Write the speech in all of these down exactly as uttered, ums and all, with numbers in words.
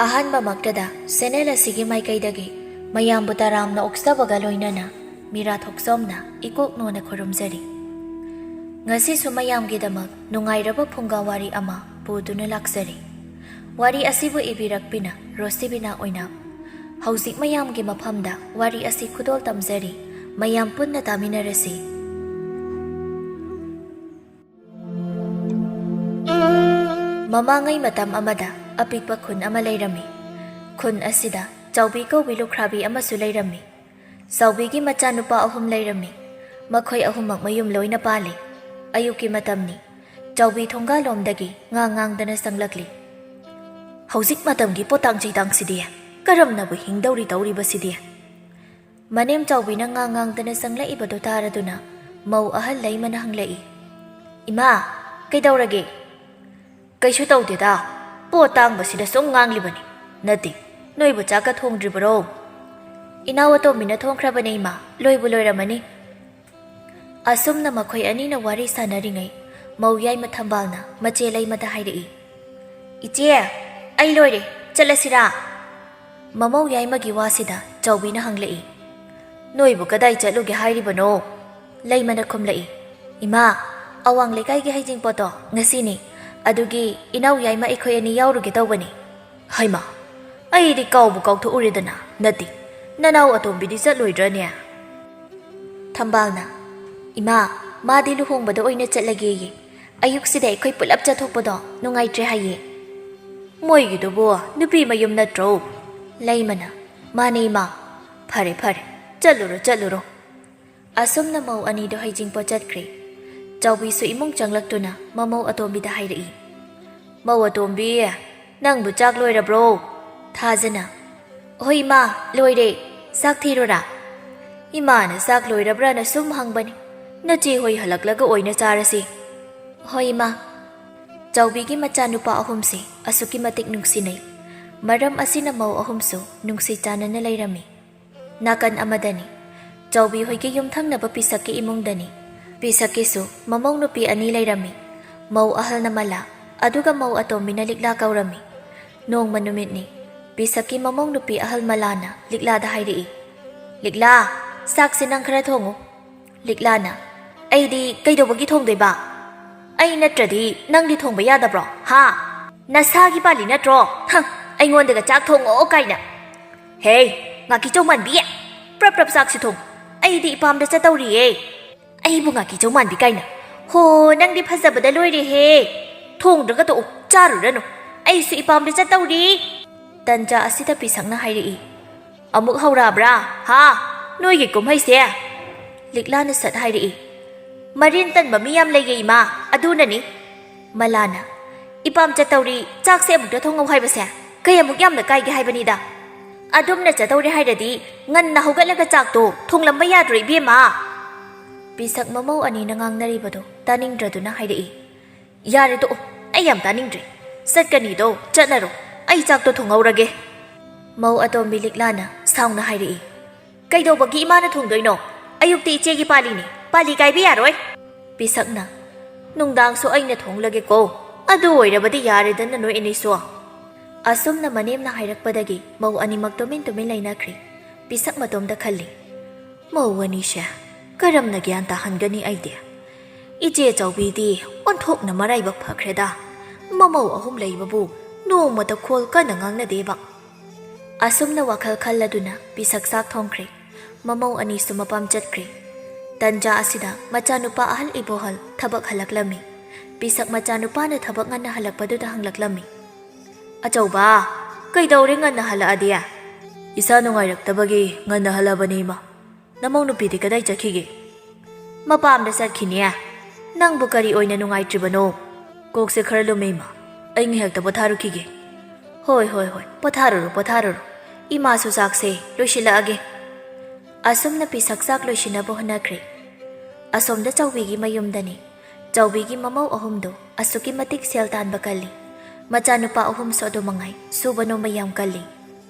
ꯑꯍꯥꯟꯕꯃꯛꯇꯗ channel ꯑꯁꯤꯒꯤ ꯃꯥꯏꯀꯩꯗꯒꯤ ꯃꯌꯥꯝꯕꯨ ꯇꯔꯥꯝꯅ ꯑꯣꯛꯆꯕꯒ ꯂꯣꯏꯅꯅ ꯃꯤꯔꯥ ꯊꯣꯛꯆꯣꯝꯅ ꯏꯀꯣꯛ ꯅꯣꯟꯅ ꯈꯨꯔꯨꯝꯖꯔꯤ꯫ ꯉꯁꯤꯁꯨ ꯃꯌꯥꯝꯒꯤꯗꯃꯛ ꯅꯨꯡꯉꯥꯏꯔꯕ ꯐꯨꯡꯒꯥ ꯋꯥꯔꯤ ꯑꯃ ꯄꯨꯗꯨꯅ ꯂꯥꯛꯆꯔꯤ꯫ ꯋꯥꯔꯤ ꯑꯁꯤꯕꯨ ꯏꯕꯤꯔꯛꯄꯤꯅ ꯔꯣꯁꯤꯕꯤꯅꯥ ꯑꯣꯏꯅꯥꯝ꯫ ꯍꯧꯖꯤꯛ ꯃꯌꯥꯝꯒꯤ ꯃꯐꯝꯗ ꯋꯥꯔꯤ ꯑꯁꯤ ꯈꯨꯗꯣꯜ ꯇꯝꯖꯔꯤ꯫ ꯃꯌꯥꯝ ꯄꯨꯟꯅ ꯇꯥꯃꯤꯟꯅꯔꯁꯤ꯫ ꯃꯃꯥꯡꯉꯩ ꯃꯇꯝ ꯑꯃꯗ ꯑꯄꯤꯛꯄ ꯈꯨꯟ ꯑꯃ ꯂꯩꯔꯝꯃꯤ꯫ ꯈꯨꯟ ꯑꯁꯤꯗ ꯆꯥꯎꯕꯤ ꯀꯧꯕꯤ ꯂꯨꯈ꯭ꯔꯥꯕꯤ ꯑꯃꯁꯨ ꯂꯩꯔꯝꯃꯤ꯫ ꯆꯥꯎꯕꯤꯒꯤ ꯃꯆꯥꯅꯨꯄꯥ ꯑꯍꯨꯝ ꯂꯩꯔꯝꯃꯤ꯫ ꯃꯈꯣꯏ ꯑꯍꯨꯝꯃꯛ ꯃꯌꯨꯝ ꯂꯣꯏꯅ ꯄꯥꯜꯂꯤ꯫ ꯑꯌꯨꯛꯀꯤ ꯃꯇꯝꯅꯤ꯫ ꯆꯥꯎꯕꯤ ꯊꯣꯡꯒꯥꯜꯂꯣꯝꯗꯒꯤ ꯉꯥ ꯉꯥꯡꯗꯅ ꯆꯪꯂꯛꯂꯤ꯫ "ꯍꯧꯖꯤꯛ ꯃꯇꯝꯒꯤ ꯄꯣꯇꯥꯡ ꯆꯩꯇꯥꯡꯁꯤꯗꯤ ꯀꯔꯝꯅꯕꯨ ꯍꯤꯡꯗꯧꯔꯤ ꯇꯧꯔꯤꯕꯁꯤꯗꯤ?" ꯃꯅꯦꯝ ꯆꯥꯎꯕꯤꯅ ꯉꯥ ꯉꯥꯡꯗꯅ ꯆꯪꯂꯛꯏꯕꯗꯨ ꯇꯥꯔꯗꯨꯅ ꯃꯧ ꯑꯍꯜ ꯂꯩꯃꯅ ꯍꯪꯂꯛꯏ, "ꯏꯃꯥ, ꯀꯩꯗꯧꯔꯒꯦ?" "ꯀꯩꯁꯨ ꯇꯧꯗꯦꯗ, ꯄꯣꯠ ꯇꯥꯡꯕꯁꯤꯗ ꯁꯨꯝ ꯉꯥꯡꯂꯤꯕꯅꯤ꯫ ꯅꯠꯇꯦ, ꯅꯣꯏꯕꯨ ꯆꯥꯛꯀ ꯊꯣꯡꯗ꯭ꯔꯤꯕꯔꯣ?" "ꯏꯅꯥꯎ ꯑꯇꯣꯝꯕꯤꯅ ꯊꯣꯡꯈ꯭ꯔꯕꯅꯦ ꯏꯃꯥ, ꯂꯣꯏꯕꯨ ꯂꯣꯏꯔꯝꯃꯅꯤ꯫" ꯑꯁꯨꯝꯅ ꯃꯈꯣꯏ ꯑꯅꯤꯅ ꯋꯥꯔꯤ ꯁꯥꯟꯅꯔꯤꯉꯩ ꯃꯧ ꯌꯥꯏꯃ ꯊꯝꯕꯥꯜꯅ ꯃꯆꯦ ꯂꯩꯃꯗ ꯍꯥꯏꯔꯛꯏ, "ꯏꯆꯦ, ꯑꯩ ꯂꯣꯏꯔꯦ, ꯆꯠꯂꯁꯤꯔꯥ?" ꯃꯃꯧ ꯌꯥꯏꯃꯒꯤ ꯋꯥꯁꯤꯗ ꯆꯥꯎꯕꯤꯅ ꯍꯪꯂꯛꯏ, "ꯅꯣꯏꯕꯨ ꯀꯗꯥꯏ ꯆꯠꯂꯨꯒꯦ ꯍꯥꯏꯔꯤꯕꯅꯣ?" ꯂꯩꯃꯅ ꯈꯨꯝꯂꯛꯏ, "ꯏꯃꯥ, ꯑꯋꯥꯡ ꯂꯩꯀꯥꯏꯒꯤ ꯍꯩꯖꯤꯡꯄꯣꯠꯇꯣ ꯉꯁꯤꯅꯤ, ꯑꯗꯨꯒꯤ ꯏꯅꯥꯎ ꯌꯥꯏꯃ ꯑꯩꯈꯣꯏ ꯑꯅꯤ ꯌꯥꯎꯔꯨꯒꯦ ꯇꯧꯕꯅꯤ꯫" "ꯍꯩꯃꯥ, ꯑꯩꯗꯤ ꯀꯥꯎꯕꯨ ꯀꯥꯎꯊꯣꯛꯎꯔꯦꯗꯅ꯫ ꯅꯠꯇꯦ, ꯅꯅꯥꯎ ꯑꯇꯣꯝꯕꯤꯗꯤ ꯆꯠꯂꯣꯏꯗ꯭ꯔꯅꯦ?" ꯊꯝꯕꯥꯜꯅ, "ꯏꯃꯥ, ꯃꯥꯗꯤ ꯂꯨꯍꯣꯡꯕꯗ ꯑꯣꯏꯅ ꯆꯠꯂꯒꯦꯌꯦ꯫ ꯑꯌꯨꯛꯁꯤꯗ ꯑꯩꯈꯣꯏ ꯄꯨꯂꯞ ꯆꯠꯊꯣꯛꯄꯗꯣ ꯅꯨꯡꯉꯥꯏꯇ꯭ꯔꯦ ꯍꯥꯏꯌꯦ꯫" "ꯃꯣꯏꯒꯤꯗꯨꯕꯨ ꯅꯨꯄꯤ ꯃꯌꯨꯝ ꯅꯠꯇ꯭ꯔꯣ?" ꯂꯩꯃꯅ, "ꯃꯥꯅꯦ ꯏꯃꯥ꯫" "ꯐꯔꯦ ꯐꯔꯦ, ꯆꯠꯂꯨꯔꯣ ꯆꯠꯂꯨꯔꯣ꯫" ꯑꯁꯨꯝꯅ ꯃꯧ ꯑꯅꯤꯗꯣ ꯍꯩꯖꯤꯡꯄꯣꯠ ꯆꯠꯈ꯭ꯔꯦ꯫ ꯆꯥꯎꯕꯤꯁꯨ ꯏꯃꯨꯡ ꯆꯪꯂꯛꯇꯨꯅ ꯃꯃꯧ ꯑꯇꯣꯝꯕꯤꯗ ꯍꯥꯏꯔꯛꯏ, "ꯃꯧ ꯑꯇꯣꯝꯕꯤ, ꯅꯪꯕꯨ ꯆꯥꯛ ꯂꯣꯏꯔꯕ꯭ꯔꯣ?" ꯊꯥꯖꯅ, "ꯍꯣꯏ ꯏꯃꯥ, ꯂꯣꯏꯔꯦ꯫ ꯆꯥꯛ ꯊꯤꯔꯨꯔꯥ?" "ꯏꯃꯥꯅ ꯆꯥꯛ ꯂꯣꯏꯔꯕ꯭ꯔꯥꯅ ꯁꯨꯝ ꯍꯪꯕꯅꯤ꯫ ꯅꯆꯦ ꯍꯣꯏ ꯍꯜꯂꯛꯂꯒ ꯑꯣꯏꯅ ꯆꯥꯔꯁꯤ꯫" "ꯍꯣꯏ ꯏꯃꯥ꯫" ꯆꯥꯎꯕꯤꯒꯤ ꯃꯆꯥꯅꯨꯄꯥ ꯑꯍꯨꯝꯁꯤ ꯑꯁꯨꯛꯀꯤ ꯃꯇꯤꯛ ꯅꯨꯡꯁꯤꯅꯩ꯫ ꯃꯔꯝ ꯑꯁꯤꯅ ꯃꯧ ꯑꯍꯨꯝꯁꯨ ꯅꯨꯡꯁꯤ ꯆꯥꯟꯅꯅ ꯂꯩꯔꯝꯃꯤ꯫ ꯅꯥꯀꯟ ꯑꯃꯗꯅꯤ, ꯆꯥꯎꯕꯤ ꯍꯣꯏꯒꯤ ꯌꯨꯝꯊꯪꯅꯕ ꯄꯤꯁꯛꯀꯤ ꯏꯃꯨꯡꯗꯅꯤ꯫ ꯄꯤꯁꯛꯀꯤꯁꯨ ꯃꯃꯧ ꯅꯨꯄꯤ ꯑꯅꯤ ꯂꯩꯔꯝꯃꯤ꯫ ꯃꯧ ꯑꯍꯜꯅ ꯃꯂꯥ, ꯑꯗꯨꯒ ꯃꯧ ꯑꯇꯣꯝꯕꯤꯅ ꯂꯤꯛꯂꯥ ꯀꯧꯔꯝꯃꯤ꯫ ꯅꯣꯡꯃ ꯅꯨꯃꯤꯠꯅꯤ꯫ ꯄꯤꯁꯛꯀꯤ ꯃꯃꯧ ꯅꯨꯄꯤ ꯑꯍꯜ ꯃꯂꯥꯅ ꯂꯤꯛꯂꯥꯗ ꯍꯥꯏꯔꯛꯏ, "ꯂꯤꯛꯂꯥ, ꯆꯥꯛꯁꯦ ꯅꯪ ꯈꯔ ꯊꯣꯡꯉꯨ꯫" ꯂꯤꯛꯂꯥꯅ, "ꯑꯩꯗꯤ ꯀꯩꯗꯧꯕꯒꯤ ꯊꯣꯡꯗꯣꯏꯕ? ꯑꯩ ꯅꯠꯇ꯭ꯔꯗꯤ ꯅꯪꯗꯤ ꯊꯣꯡꯕ ꯌꯥꯗꯕ꯭ꯔꯣ? ꯍꯥ? ꯅꯁꯥꯒꯤ ꯄꯥꯜꯂꯤ ꯅꯠꯇ꯭ꯔꯣ? ꯍ, ꯑꯩꯉꯣꯟꯗꯒ ꯆꯥꯛ ꯊꯣꯡꯉꯣ ꯀꯥꯏꯅ꯫ ꯍꯦ, ꯉꯥꯀꯤꯆꯧ ꯃꯥꯟꯕꯤ, ꯄ꯭ꯔꯞ ꯄ꯭ꯔꯞ ꯆꯥꯛꯁꯤ ꯊꯣꯡ꯫ ꯑꯩꯗꯤ ꯏꯄꯥꯝꯗ ꯆꯠꯇꯧꯔꯤꯌꯦ꯫ ꯑꯩꯕꯨ ꯉꯥꯀꯤꯆꯧ ꯃꯥꯟꯕꯤ ꯀꯥꯏꯅ꯫ ꯍꯣ, ꯅꯪꯗꯤ ꯐꯖꯕꯗ ꯂꯣꯏꯔꯦꯍꯦ꯫ ꯊꯣꯡꯗ꯭ꯔꯒ ꯇꯣꯛꯎ, ꯆꯥꯔꯨꯔꯅꯨ꯫ ꯑꯩꯁꯨ ꯏꯄꯥꯝꯗ ꯆꯠꯇꯧꯔꯤ꯫" ꯇꯟꯖꯥ ꯑꯁꯤꯗ ꯄꯤꯁꯛꯅ ꯍꯥꯏꯔꯛꯏ, "ꯑꯃꯨꯛ ꯍꯧꯔꯛꯑꯕ꯭ꯔꯥ? ꯍꯥ? ꯅꯣꯏꯒꯤ ꯀꯨꯝꯍꯩꯁꯦ?" ꯂꯤꯛꯂꯥꯅ ꯁꯠ ꯍꯥꯏꯔꯛꯏ, "ꯃꯔꯤꯟ ꯇꯟꯕ ꯃꯤ ꯌꯥꯝ ꯂꯩꯌꯦ, ꯏꯃꯥ, ꯑꯗꯨꯅꯅꯤ꯫" ꯃꯂꯥꯅ, "ꯏꯄꯥꯝ ꯆꯠꯇꯧꯔꯤ, ꯆꯥꯛꯁꯦ ꯑꯃꯨꯛꯇ ꯊꯣꯡꯉꯧ ꯍꯥꯏꯕꯁꯦ ꯀꯌꯥꯃꯨꯛ ꯌꯥꯝꯅ ꯀꯥꯏꯒꯦ ꯍꯥꯏꯕꯅꯤꯗ꯫ ꯑꯗꯨꯝꯅ ꯆꯠꯇꯧꯔꯦ ꯍꯥꯏꯔꯗꯤ ꯉꯟꯅ ꯍꯧꯒꯠꯂꯒ ꯆꯥꯛꯇꯣ ꯊꯣꯡꯂꯝꯕ ꯌꯥꯗ꯭ꯔꯣ, ꯏꯕꯦꯝꯃ?" ꯄꯤꯁꯛ ꯃꯃꯧ ꯑꯅꯤꯅ ꯉꯥꯡꯅꯔꯤꯕꯗꯣ ꯇꯥꯅꯤꯡꯗ꯭ꯔꯗꯨꯅ ꯍꯥꯏꯔꯛꯏ, "ꯌꯥꯔꯦ ꯇꯣꯛꯑꯣ, ꯑꯩ ꯌꯥꯝ ꯇꯥꯅꯤꯡꯗ꯭ꯔꯦ꯫ ꯆꯠꯀꯅꯤꯗꯣ ꯆꯠꯅꯔꯣ, ꯑꯩ ꯆꯥꯛꯇꯣ ꯊꯣꯡꯍꯧꯔꯒꯦ꯫" ꯃꯧ ꯑꯇꯣꯝꯕꯤ ꯂꯤꯛꯂꯥꯅ ꯁꯥꯎꯅ ꯍꯥꯏꯔꯛꯏ, "ꯀꯩꯗꯧꯕꯒꯤ ꯏꯃꯥꯅ ꯊꯣꯡꯗꯣꯏꯅꯣ? ꯑꯌꯨꯛꯇꯤ ꯏꯆꯦꯒꯤ ꯄꯥꯜꯂꯤꯅꯤ, ꯄꯥꯜꯂꯤ ꯀꯥꯏꯕ ꯌꯥꯔꯣꯏ꯫" ꯄꯤꯁꯛꯅ, "ꯅꯨꯡꯗꯥꯡꯁꯨ ꯑꯩꯅ ꯊꯣꯡꯂꯒꯦꯀꯣ, ꯑꯗꯨ ꯑꯣꯏꯔꯕꯗꯤ ꯌꯥꯔꯦꯗꯅ ꯅꯣꯏ ꯑꯅꯤꯁꯨ꯫" ꯑꯁꯨꯝꯅ ꯃꯅꯦꯝꯅ ꯍꯥꯏꯔꯛꯄꯗꯒꯤ ꯃꯧ ꯑꯅꯤꯃꯛ ꯇꯨꯃꯤꯟ ꯇꯨꯃꯤꯟ ꯂꯩꯅꯈ꯭ꯔꯦ꯫ ꯄꯤꯁꯛ ꯃꯇꯣꯝꯗ ꯈꯜꯂꯤ, "ꯃꯧ ꯑꯅꯤꯁꯦ ꯀꯔꯝꯅ ꯒ꯭ꯌꯥꯟ ꯇꯥꯍꯟꯒꯅꯤ ꯑꯩꯗꯤ? ꯏꯆꯦ ꯆꯥꯎꯕꯤꯗꯤ ꯑꯣꯟꯊꯣꯛꯅ ꯃꯔꯥꯏꯕꯛ ꯐꯈ꯭ꯔꯦꯗ꯫ ꯃꯃꯧ ꯑꯍꯨꯝ ꯂꯩꯕꯕꯨ ꯅꯣꯡꯃꯇ ꯈꯣꯜ ꯀꯟꯅ ꯉꯥꯡꯅꯗꯦꯕ꯫" ꯑꯁꯨꯝꯅ ꯋꯥꯈꯜ ꯈꯜꯂꯗꯨꯅ ꯄꯤꯁꯛ ꯆꯥꯛ ꯊꯣꯡꯈ꯭ꯔꯦ꯫ ꯃꯃꯧ ꯑꯅꯤꯁꯨ ꯃꯄꯥꯝ ꯆꯠꯈ꯭ꯔꯦ꯫ ꯇꯟꯖꯥ ꯑꯁꯤꯗ ꯃꯆꯥꯅꯨꯄꯥ ꯑꯍꯜ ꯏꯕꯣꯍꯜ ꯊꯕꯛ ꯍꯜꯂꯛꯂꯝꯃꯤ꯫ ꯄꯤꯁꯛ ꯃꯆꯥꯅꯨꯄꯥꯅ ꯊꯕꯛ ꯉꯟꯅ ꯍꯜꯂꯛꯄꯗꯨꯗ ꯍꯪꯂꯛꯂꯝꯃꯤ, "ꯑꯆꯧꯕ, ꯀꯩꯗꯧꯔꯦ ꯉꯟꯅ ꯍꯜꯂꯛꯑꯗꯤ?" "ꯏꯁꯥ ꯅꯨꯡꯉꯥꯏꯔꯛꯇꯕꯒꯤ ꯉꯟꯅ ꯍꯜꯂꯕꯅꯤ, ꯏꯃꯥ꯫ ꯅꯃꯧ ꯅꯨꯄꯤꯗꯤ ꯀꯗꯥꯏ ꯆꯠꯈꯤꯒꯦ?" "ꯃꯄꯥꯝꯗ ꯆꯠꯈꯤꯅꯦ꯫ ꯅꯪꯕꯨ ꯀꯔꯤ ꯑꯣꯏꯅ ꯅꯨꯡꯉꯥꯏꯇ꯭ꯔꯤꯕꯅꯣ?" "ꯀꯣꯛꯁꯦ ꯈꯔ ꯂꯨꯝꯃꯦ, ꯏꯃꯥ꯫ ꯑꯩ ꯉꯥꯏꯍꯥꯛꯇ ꯄꯣꯊꯥꯔꯨꯈꯤꯒꯦ꯫" "ꯍꯣꯏ, ꯍꯣꯏ, ꯍꯣꯏ, ꯄꯣꯊꯥꯔꯨꯔꯣ, ꯄꯣꯊꯥꯔꯨꯔꯣ꯫ ꯏꯃꯥꯁꯨ ꯆꯥꯛꯁꯦ ꯂꯣꯏꯁꯤꯜꯂꯛꯑꯒꯦ꯫" ꯑꯁꯨꯝꯅ ꯄꯤꯁꯛ ꯆꯥꯛ ꯂꯣꯏꯁꯤꯟꯅꯕ ꯍꯣꯠꯅꯈ꯭ꯔꯦ꯫ ꯑꯁꯣꯝꯗ ꯆꯥꯎꯕꯤꯒꯤ ꯃꯌꯨꯝꯗꯅꯤ꯫ ꯆꯥꯎꯕꯤꯒꯤ ꯃꯃꯧ ꯑꯍꯨꯝꯗꯣ ꯑꯁꯨꯛꯀꯤ ꯃꯇꯤꯛ ꯁꯦꯜ ꯇꯥꯟꯕ ꯀꯜꯂꯤ꯫ ꯃꯆꯥꯅꯨꯄꯥ ꯑꯍꯨꯝꯁꯨ ꯑꯗꯨ ꯃꯉꯥꯏ, ꯁꯨꯕ ꯅꯣꯝꯕ ꯌꯥꯝ ꯀꯜꯂꯤ꯫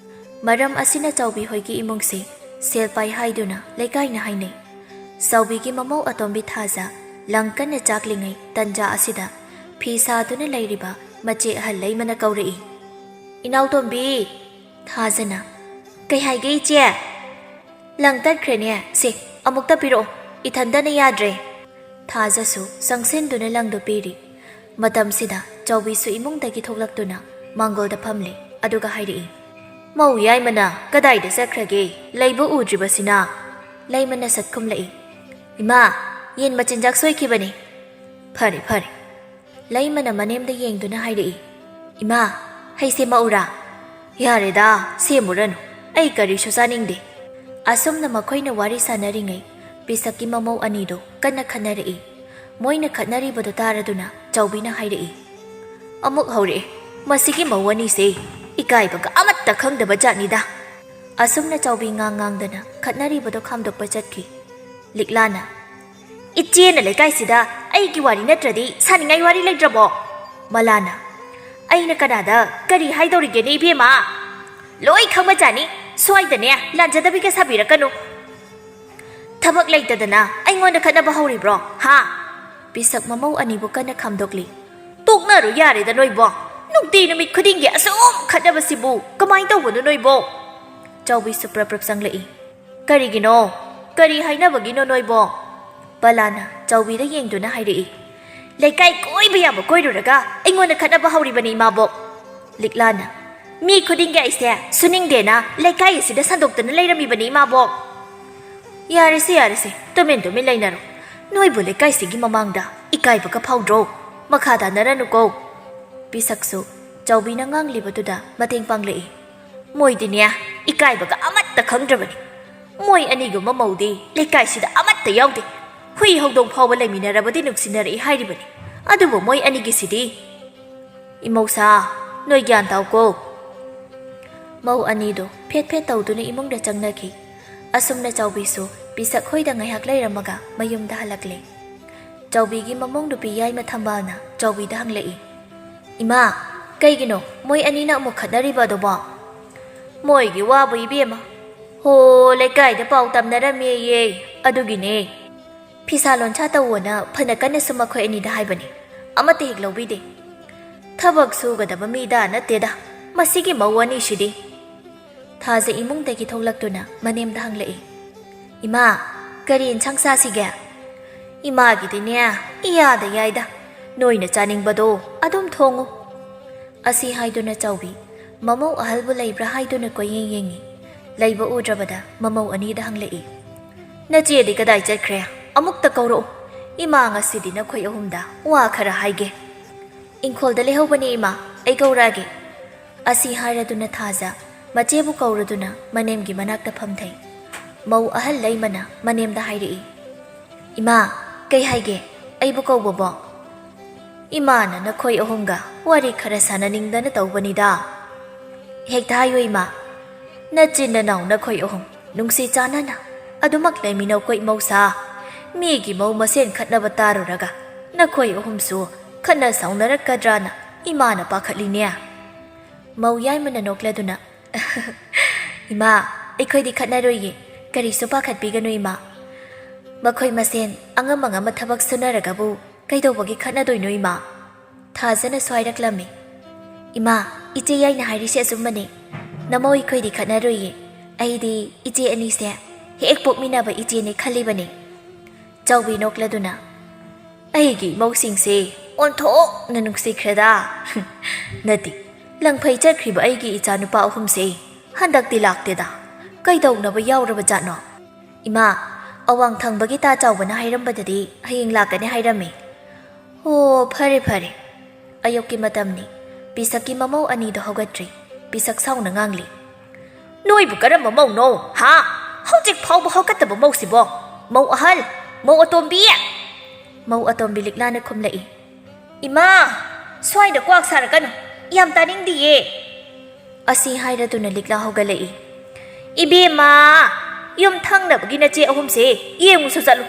ꯃꯔꯝ ꯑꯁꯤꯅ ꯆꯥꯎꯕꯤ ꯍꯣꯏꯒꯤ ꯏꯃꯨꯡꯁꯦ ꯁꯦꯜ ꯄꯥꯏ ꯍꯥꯏꯗꯨꯅ ꯂꯩꯀꯥꯏꯅ ꯍꯥꯏꯅꯩ꯫ ꯆꯥꯎꯕꯤꯒꯤ ꯃꯃꯧ ꯑꯇꯣꯝꯕꯤ ꯊꯥꯖ ꯂꯪ ꯀꯟꯅ ꯆꯥꯛꯂꯤꯉꯩ ꯇꯟꯖꯥ ꯑꯁꯤꯗ ꯐꯤ ꯁꯥꯗꯨꯅ ꯂꯩꯔꯤꯕ ꯃꯆꯦ ꯑꯍꯜ ꯂꯩꯃꯅ ꯀꯧꯔꯛꯏ꯫ "ꯏꯅꯥꯎꯇꯣꯝꯕꯤ!" ꯊꯥꯖꯅ, "ꯀꯩ ꯍꯥꯏꯒꯦ, ꯏꯆꯦ?" "ꯂꯪ ꯇꯠꯈ꯭ꯔꯦꯅꯦ, ꯁꯦ, ꯑꯃꯨꯛꯇ ꯄꯤꯔꯛꯑꯣ, ꯏꯊꯟꯗꯅ ꯌꯥꯗ꯭ꯔꯦ꯫" ꯊꯥꯖꯁꯨ ꯆꯪꯁꯤꯟꯗꯨꯅ ꯂꯪꯗꯨ ꯄꯤꯔꯤ꯫ ꯃꯇꯝꯁꯤꯗ ꯆꯥꯎꯕꯤꯁꯨ ꯏꯃꯨꯡꯗꯒꯤ ꯊꯣꯛꯂꯛꯇꯨꯅ ꯃꯥꯡꯒꯣꯜꯗ ꯐꯝꯂꯦ, ꯑꯗꯨꯒ ꯍꯥꯏꯔꯛꯏ, "ꯃꯧ ꯌꯥꯏꯃꯅ ꯀꯗꯥꯏꯗ ꯆꯠꯈ꯭ꯔꯒꯦ? ꯂꯩꯕ ꯎꯗ꯭ꯔꯤꯕꯁꯤꯅ?" ꯂꯩꯃꯅ ꯁꯠ ꯈꯨꯝꯂꯛꯏ, "ꯏꯃꯥ, ꯌꯦꯟ ꯃꯆꯤꯟꯖꯥꯛ ꯁꯣꯏꯈꯤꯕꯅꯤ꯫" "ꯐꯔꯦ, ꯐꯔꯦ꯫" ꯂꯩꯃꯅ ꯃꯅꯦꯝꯗ ꯌꯦꯡꯗꯨꯅ ꯍꯥꯏꯔꯛꯏ, "ꯏꯃꯥ, ꯍꯩ ꯁꯦꯝꯃꯛꯎꯔꯥ?" "ꯌꯥꯔꯦꯗ, ꯁꯦꯝꯃꯨꯔꯅꯨ, ꯑꯩ ꯀꯔꯤꯁꯨ ꯆꯥꯅꯤꯡꯗꯦ꯫" ꯑꯁꯨꯝꯅ ꯃꯈꯣꯏꯅ ꯋꯥꯔꯤ ꯁꯥꯟꯅꯔꯤꯉꯩ, ꯄꯤꯁꯛꯀꯤ ꯃꯃꯧ ꯑꯅꯤꯗꯨ ꯀꯟꯅ ꯈꯠꯅꯔꯛꯏ꯫ ꯃꯣꯏꯅ ꯈꯠꯅꯔꯤꯕꯗꯨ ꯇꯥꯔꯗꯨꯅ ꯆꯥꯎꯕꯤꯅ ꯍꯥꯏꯔꯛꯏ, "ꯑꯃꯨꯛ ꯍꯧꯔꯛꯑꯦ, ꯃꯁꯤꯒꯤ ꯃꯧ ꯑꯅꯤꯁꯦ ꯏꯀꯥꯏꯕꯒ ꯑꯃꯠꯇ ꯈꯪꯗꯕ ꯖꯥꯠꯅꯤꯗ꯫" ꯑꯁꯨꯝꯅ ꯆꯥꯎꯕꯤ ꯉꯥꯡ ꯉꯥꯡꯗꯅ ꯈꯠꯅꯔꯤꯕꯗꯨ ꯈꯥꯝꯗꯣꯛꯄ ꯆꯠꯈꯤ꯫ ꯂꯤꯛꯂꯥꯅ, "ꯏꯆꯦꯅ ꯂꯩꯀꯥꯏꯁꯤꯗ ꯑꯩꯒꯤ ꯋꯥꯔꯤ ꯅꯠꯇ꯭ꯔꯗꯤ ꯁꯥꯅꯤꯡꯉꯥꯏ ꯋꯥꯔꯤ ꯂꯩꯇ꯭ꯔꯕꯣ?" ꯃꯂꯥꯅ, "ꯑꯩꯅ ꯀꯅꯥꯗ ꯀꯔꯤ ꯍꯥꯏꯗꯧꯔꯤꯒꯦꯅꯦ, ꯏꯕꯦꯝꯃ? ꯂꯣꯏ ꯈꯪꯕꯖꯥꯠꯅꯤ, ꯁ꯭ꯋꯥꯏꯗꯅꯦ ꯂꯥꯟꯖꯗꯕꯤꯒ ꯁꯥꯕꯤꯔꯛꯀꯅꯨ꯫ ꯊꯕꯛ ꯂꯩꯇꯗꯅ ꯑꯩꯉꯣꯟꯗ ꯈꯠꯅꯕ ꯍꯧꯔꯤꯕ꯭ꯔꯣ, ꯍꯥ?" ꯄꯤꯁꯛ ꯃꯃꯧ ꯑꯅꯤꯕꯨ ꯀꯟꯅ ꯈꯥꯝꯗꯣꯛꯂꯤ꯫ "ꯇꯣꯛꯅꯔꯣ ꯌꯥꯔꯦꯗ ꯅꯣꯏꯕꯣ꯫ ꯅꯨꯡꯇꯤ ꯅꯨꯃꯤꯠ ꯈꯨꯗꯤꯡꯒꯤ ꯑꯁꯨꯝ ꯈꯠꯅꯕꯁꯤꯕꯨ ꯀꯃꯥꯏꯅ ꯇꯧꯕꯅꯣ ꯅꯣꯏꯕꯣ?" ꯆꯥꯎꯕꯤꯁꯨ ꯄ꯭ꯔꯞ ꯄ꯭ꯔꯞ ꯆꯪꯂꯛꯏ꯫ "ꯀꯔꯤꯒꯤꯅꯣ? ꯀꯔꯤ ꯍꯥꯏꯅꯕꯒꯤꯅꯣ ꯅꯣꯏꯕꯣ?" ꯄꯂꯥꯅ ꯆꯥꯎꯕꯤꯗ ꯌꯦꯡꯗꯨꯅ ꯍꯥꯏꯔꯛꯏ꯫ "ꯂꯩꯀꯥꯏ ꯀꯣꯏꯕ ꯌꯥꯕ ꯀꯣꯏꯔꯨꯔꯒ ꯑꯩꯉꯣꯟꯗ ꯈꯠꯅꯕ ꯍꯧꯔꯤꯕꯅꯤ, ꯏꯃꯥꯕꯣꯛ꯫" ꯂꯤꯛꯂꯥꯅ, "ꯃꯤ ꯈꯨꯗꯤꯡꯒꯤ ꯑꯩꯁꯦ ꯁꯨꯅꯤꯡꯗꯦꯅ ꯂꯩꯀꯥꯏ ꯑꯁꯤꯗ ꯁꯟꯗꯣꯛꯇꯅ ꯂꯩꯔꯝꯃꯤꯕꯅꯤ, ꯏꯃꯥꯕꯣꯛ꯫" "ꯌꯥꯔꯦꯁꯦ, ꯌꯥꯔꯦꯁꯦ, ꯇꯨꯃꯤꯟ ꯇꯨꯃꯤꯟ ꯂꯩꯅꯔꯣ꯫ ꯅꯣꯏꯕꯨ ꯂꯩꯀꯥꯏꯁꯤꯒꯤ ꯃꯃꯥꯡꯗ ꯏꯀꯥꯏꯕꯒ ꯐꯥꯎꯗ꯭ꯔꯣ? ꯃꯈꯥ ꯇꯥꯅꯔꯅꯨꯀꯣ꯫" ꯄꯤꯁꯛꯁꯨ ꯆꯥꯎꯕꯤꯅ ꯉꯥꯡꯂꯤꯕꯗꯨꯗ ꯃꯇꯦꯡ ꯄꯥꯡꯂꯛꯏ꯫ "ꯃꯣꯏꯗꯤꯅꯦ, ꯏꯀꯥꯏꯕꯒ ꯑꯃꯠꯇ ꯈꯪꯗ꯭ꯔꯕꯅꯤ꯫ ꯃꯣꯏ ꯑꯅꯤꯒꯨꯝꯕ ꯃꯧꯗꯤ ꯂꯩꯀꯥꯏꯁꯤꯗ ꯑꯃꯠꯇ ꯌꯥꯎꯗꯦ꯫ ꯍꯨꯏ ꯍꯧꯗꯣꯡ ꯐꯥꯎꯕ ꯂꯩꯃꯤꯟꯅꯔꯕꯗꯤ ꯅꯨꯡꯁꯤꯅꯔꯛꯏ ꯍꯥꯏꯔꯤꯕꯅꯤ, ꯑꯗꯨꯕꯨ ꯃꯣꯏ ꯑꯅꯤꯒꯤꯁꯤꯗꯤ꯫" "ꯏꯃꯧꯁꯥ, ꯅꯣꯏ ꯒ꯭ꯌꯥꯟ ꯇꯥꯎꯀꯣ꯫" ꯃꯧ ꯑꯅꯤꯗꯨ ꯐꯦꯠ ꯐꯦꯠ ꯇꯧꯗꯨꯅ ꯏꯃꯨꯡꯗ ꯆꯪꯅꯈꯤ꯫ ꯑꯁꯨꯝꯅ ꯆꯥꯎꯕꯤꯁꯨ ꯄꯤꯁꯛ ꯍꯣꯏꯗ ꯉꯥꯏꯍꯥꯛ ꯂꯩꯔꯝꯃꯒ ꯃꯌꯨꯝꯗ ꯍꯜꯂꯛꯂꯦ꯫ ꯆꯥꯎꯕꯤꯒꯤ ꯃꯃꯧ ꯅꯨꯄꯤ ꯌꯥꯏꯃ ꯊꯝꯕꯥꯜꯅ ꯆꯥꯎꯕꯤꯗ ꯍꯪꯂꯛꯏ, "ꯏꯃꯥ, ꯀꯩꯒꯤꯅꯣ ꯃꯣꯏ ꯑꯅꯤꯅ ꯑꯃꯨꯛ ꯈꯠꯅꯔꯤꯕ ꯑꯗꯨꯕꯣ?" "ꯃꯣꯏꯒꯤ ꯋꯥꯕꯨ ꯏꯕꯦꯝꯃ, ꯍꯣ, ꯂꯩꯀꯥꯏꯗ ꯄꯥꯎ ꯇꯝꯅꯔꯝꯃꯦꯌꯦ, ꯑꯗꯨꯒꯤꯅꯦ꯫ ꯐꯤꯁꯥ ꯂꯣꯟꯁꯥ ꯇꯧꯋꯣꯅ ꯐꯅ ꯀꯟꯅꯁꯨ ꯃꯈꯣꯏ ꯑꯅꯤꯗ ꯍꯥꯏꯕꯅꯤ, ꯑꯃꯠꯇ ꯍꯦꯛ ꯂꯧꯕꯤꯗꯦ꯫ ꯊꯕꯛ ꯁꯨꯒꯗꯕ ꯃꯤꯗ ꯅꯠꯇꯦꯗ꯫ ꯃꯁꯤꯒꯤ ꯃꯧ ꯑꯅꯤꯁꯤꯗꯤ꯫ ꯊꯥꯖ ꯏꯃꯨꯡꯗꯒꯤ ꯊꯣꯛꯂꯛꯇꯨꯅ ꯃꯅꯦꯝꯗ ꯍꯪꯂꯛꯏ, "ꯏꯃꯥ, ꯀꯔꯤ ꯏꯟꯁꯥꯡ ꯆꯥꯁꯤꯒꯦ?" "ꯏꯃꯥꯒꯤꯗꯤꯅꯦ, ꯏꯌꯥꯗ ꯌꯥꯏꯗ, ꯅꯣꯏꯅ ꯆꯥꯅꯤꯡꯕꯗꯣ ꯑꯗꯨꯝ ꯊꯣꯡꯉꯨ"꯫ ꯑꯁꯤ ꯍꯥꯏꯗꯨꯅ ꯆꯥꯎꯕꯤ ꯃꯃꯧ ꯑꯍꯜꯕꯨ ꯂꯩꯕ꯭ꯔꯥ ꯍꯥꯏꯗꯨꯅ ꯀꯣꯏꯌꯦꯡ ꯌꯦꯡꯉꯤ꯫ ꯂꯩꯕ ꯎꯗ꯭ꯔꯕꯗ ꯃꯃꯧ ꯑꯅꯤꯗ ꯍꯪꯂꯛꯏ, "ꯅꯆꯦꯗꯤ ꯀꯗꯥꯏ ꯆꯠꯈ꯭ꯔꯦ? ꯑꯃꯨꯛꯇ ꯀꯧꯔꯛꯎ꯫ ꯏꯃꯥ ꯉꯁꯤꯗꯤ ꯅꯈꯣꯏ ꯑꯍꯨꯝꯗ ꯋꯥ ꯈꯔ ꯍꯥꯏꯒꯦ"꯫ "ꯏꯪꯈꯣꯜꯗ ꯂꯩꯍꯧꯕꯅꯦ ꯏꯃꯥ, ꯑꯩ ꯀꯧꯔꯛꯑꯒꯦ"꯫ ꯑꯁꯤ ꯍꯥꯏꯔꯗꯨꯅ ꯊꯥꯖ ꯃꯆꯦꯕꯨ ꯀꯧꯔꯗꯨꯅ ꯃꯅꯦꯝꯒꯤ ꯃꯅꯥꯛꯇ ꯐꯝꯊꯩ꯫ ꯃꯧ ꯑꯍꯜ ꯂꯩꯃꯅ ꯃꯅꯦꯝꯗ ꯍꯥꯏꯔꯛꯏ, "ꯏꯃꯥ, ꯀꯩ ꯍꯥꯏꯒꯦ? ꯑꯩꯕꯨ ꯀꯧꯕꯕꯣ?" "ꯏꯃꯥꯅ ꯅꯈꯣꯏ ꯑꯍꯨꯝꯒ ꯋꯥꯔꯤ ꯈꯔ ꯁꯥꯟꯅꯅꯤꯡꯗꯅ ꯇꯧꯕꯅꯤꯗ"꯫ "ꯍꯦꯛꯇ ꯍꯥꯏꯌꯨ ꯏꯃꯥ"꯫ "ꯅꯆꯤꯟ ꯅꯅꯥꯎ ꯅꯈꯣꯏ ꯑꯍꯨꯝ ꯅꯨꯡꯁꯤ ꯆꯥꯟꯅꯅ ꯑꯗꯨꯃꯛ ꯂꯩꯃꯤꯟꯅꯧ ꯀꯣ ꯏꯃꯧꯁꯥ꯫ ꯃꯤꯒꯤ ꯃꯧ ꯃꯁꯦꯟ ꯈꯠꯅꯕ ꯇꯥꯔꯨꯔꯒ ꯅꯈꯣꯏ ꯑꯍꯨꯝꯁꯨ ꯈꯠꯅ ꯁꯥꯎꯅꯔꯛꯀꯗ꯭ꯔꯥꯅ ꯏꯃꯥꯅ ꯄꯥꯈꯠꯂꯤꯅꯦ"꯫ ꯃꯧ ꯌꯥꯏꯃꯅ ꯅꯣꯛꯂꯗꯨꯅ, "ꯏꯃꯥ, ꯑꯩꯈꯣꯏꯗꯤ ꯈꯠꯅꯔꯣꯏꯌꯦ, ꯀꯔꯤꯁꯨ ꯄꯥꯈꯠꯄꯤꯒꯅꯨ ꯏꯃꯥ꯫ ꯃꯈꯣꯏ ꯃꯁꯦꯟ ꯑꯉꯝ ꯑꯉꯝꯕ ꯊꯕꯛ ꯁꯨꯅꯔꯒꯕꯨ ꯀꯩꯗꯧꯕꯒꯤ ꯈꯠꯅꯗꯣꯏꯅꯣ ꯏꯃꯥ?" ꯊꯥꯖꯅꯁꯨ ꯍꯥꯏꯔꯛꯂꯝꯃꯤ, "ꯏꯃꯥ, ꯏꯆꯦ ꯌꯥꯏꯅ ꯍꯥꯏꯔꯤꯁꯦ ꯑꯆꯨꯝꯕꯅꯦ꯫ ꯅꯃꯧ ꯑꯩꯈꯣꯏꯗꯤ ꯈꯠꯅꯔꯣꯏꯌꯦ꯫ ꯑꯩꯗꯤ ꯏꯆꯦ ꯑꯅꯤꯁꯦ ꯍꯦꯛ ꯄꯣꯛꯃꯤꯟꯅꯕ ꯏꯆꯦꯅꯦ ꯈꯜꯂꯤꯕꯅꯦ"꯫ ꯆꯥꯎꯕꯤ ꯅꯣꯛꯂꯗꯨꯅ, "ꯑꯩꯒꯤ ꯏꯃꯧꯁꯤꯡꯁꯦ ꯑꯣꯟꯊꯣꯛꯅ ꯅꯨꯡꯁꯤꯈ꯭ꯔꯦꯗ꯫ ꯅꯠꯇꯦ, ꯂꯪꯐꯩ ꯆꯠꯈ꯭ꯔꯤꯕ ꯑꯩꯒꯤ ꯏꯆꯥꯅꯨꯄꯥ ꯑꯍꯨꯝꯁꯦ ꯍꯟꯗꯛꯇꯤ ꯂꯥꯛꯇꯦꯗ꯫ ꯀꯩꯗꯧꯅꯕ ꯌꯥꯎꯔꯕ ꯖꯥꯠꯅꯣ? ꯏꯃꯥ, ꯑꯋꯥꯡ ꯊꯪꯕꯒꯤ ꯇꯥ ꯆꯥꯎꯕꯅ ꯍꯥꯏꯔꯝꯕꯗꯗꯤ ꯍꯌꯦꯡ ꯂꯥꯛꯀꯅꯤ ꯍꯥꯏꯔꯝꯃꯤ"꯫ "ꯑꯣ, ꯐꯔꯦ ꯐꯔꯦ"꯫ ꯑꯌꯨꯛꯀꯤ ꯃꯇꯝꯅꯤ꯫ ꯄꯤꯁꯛꯀꯤ ꯃꯃꯧ ꯑꯅꯤꯗꯣ ꯍꯧꯒꯠꯇ꯭ꯔꯤ꯫ ꯄꯤꯁꯛ ꯁꯥꯎꯅ ꯉꯥꯡꯂꯤ, "ꯅꯣꯏꯕꯨ ꯀꯔꯝꯕ ꯃꯧꯅꯣ, ꯍꯥ? ꯍꯧꯖꯤꯛ ꯐꯥꯎꯕ ꯍꯧꯒꯠꯇꯕ ꯃꯧꯁꯤꯕꯣ? ꯃꯧ ꯑꯍꯜ, ꯃꯧ ꯑꯇꯣꯝꯕꯤ!" ꯃꯧ ꯑꯇꯣꯝꯕꯤ ꯂꯤꯛꯂꯥꯅ ꯈꯨꯝꯂꯛꯏ, "ꯏꯃꯥ, ꯁ꯭ꯋꯥꯏꯗ ꯀ꯭ꯋꯥꯛ ꯁꯥꯔꯛꯀꯅꯨ, ꯌꯥꯝ ꯇꯥꯅꯤꯡꯗꯤꯌꯦ"꯫ ꯑꯁꯤ ꯍꯥꯏꯔꯗꯨꯅ ꯂꯤꯛꯂꯥ ꯍꯧꯒꯠꯂꯛꯏ꯫ "ꯏꯕꯦꯝꯃ, ꯌꯨꯝ ꯊꯪꯅꯕꯒꯤ ꯅꯆꯦ ꯑꯍꯨꯝꯁꯦ ꯌꯦꯡꯉꯨꯁꯨ ꯆꯠꯂꯨ,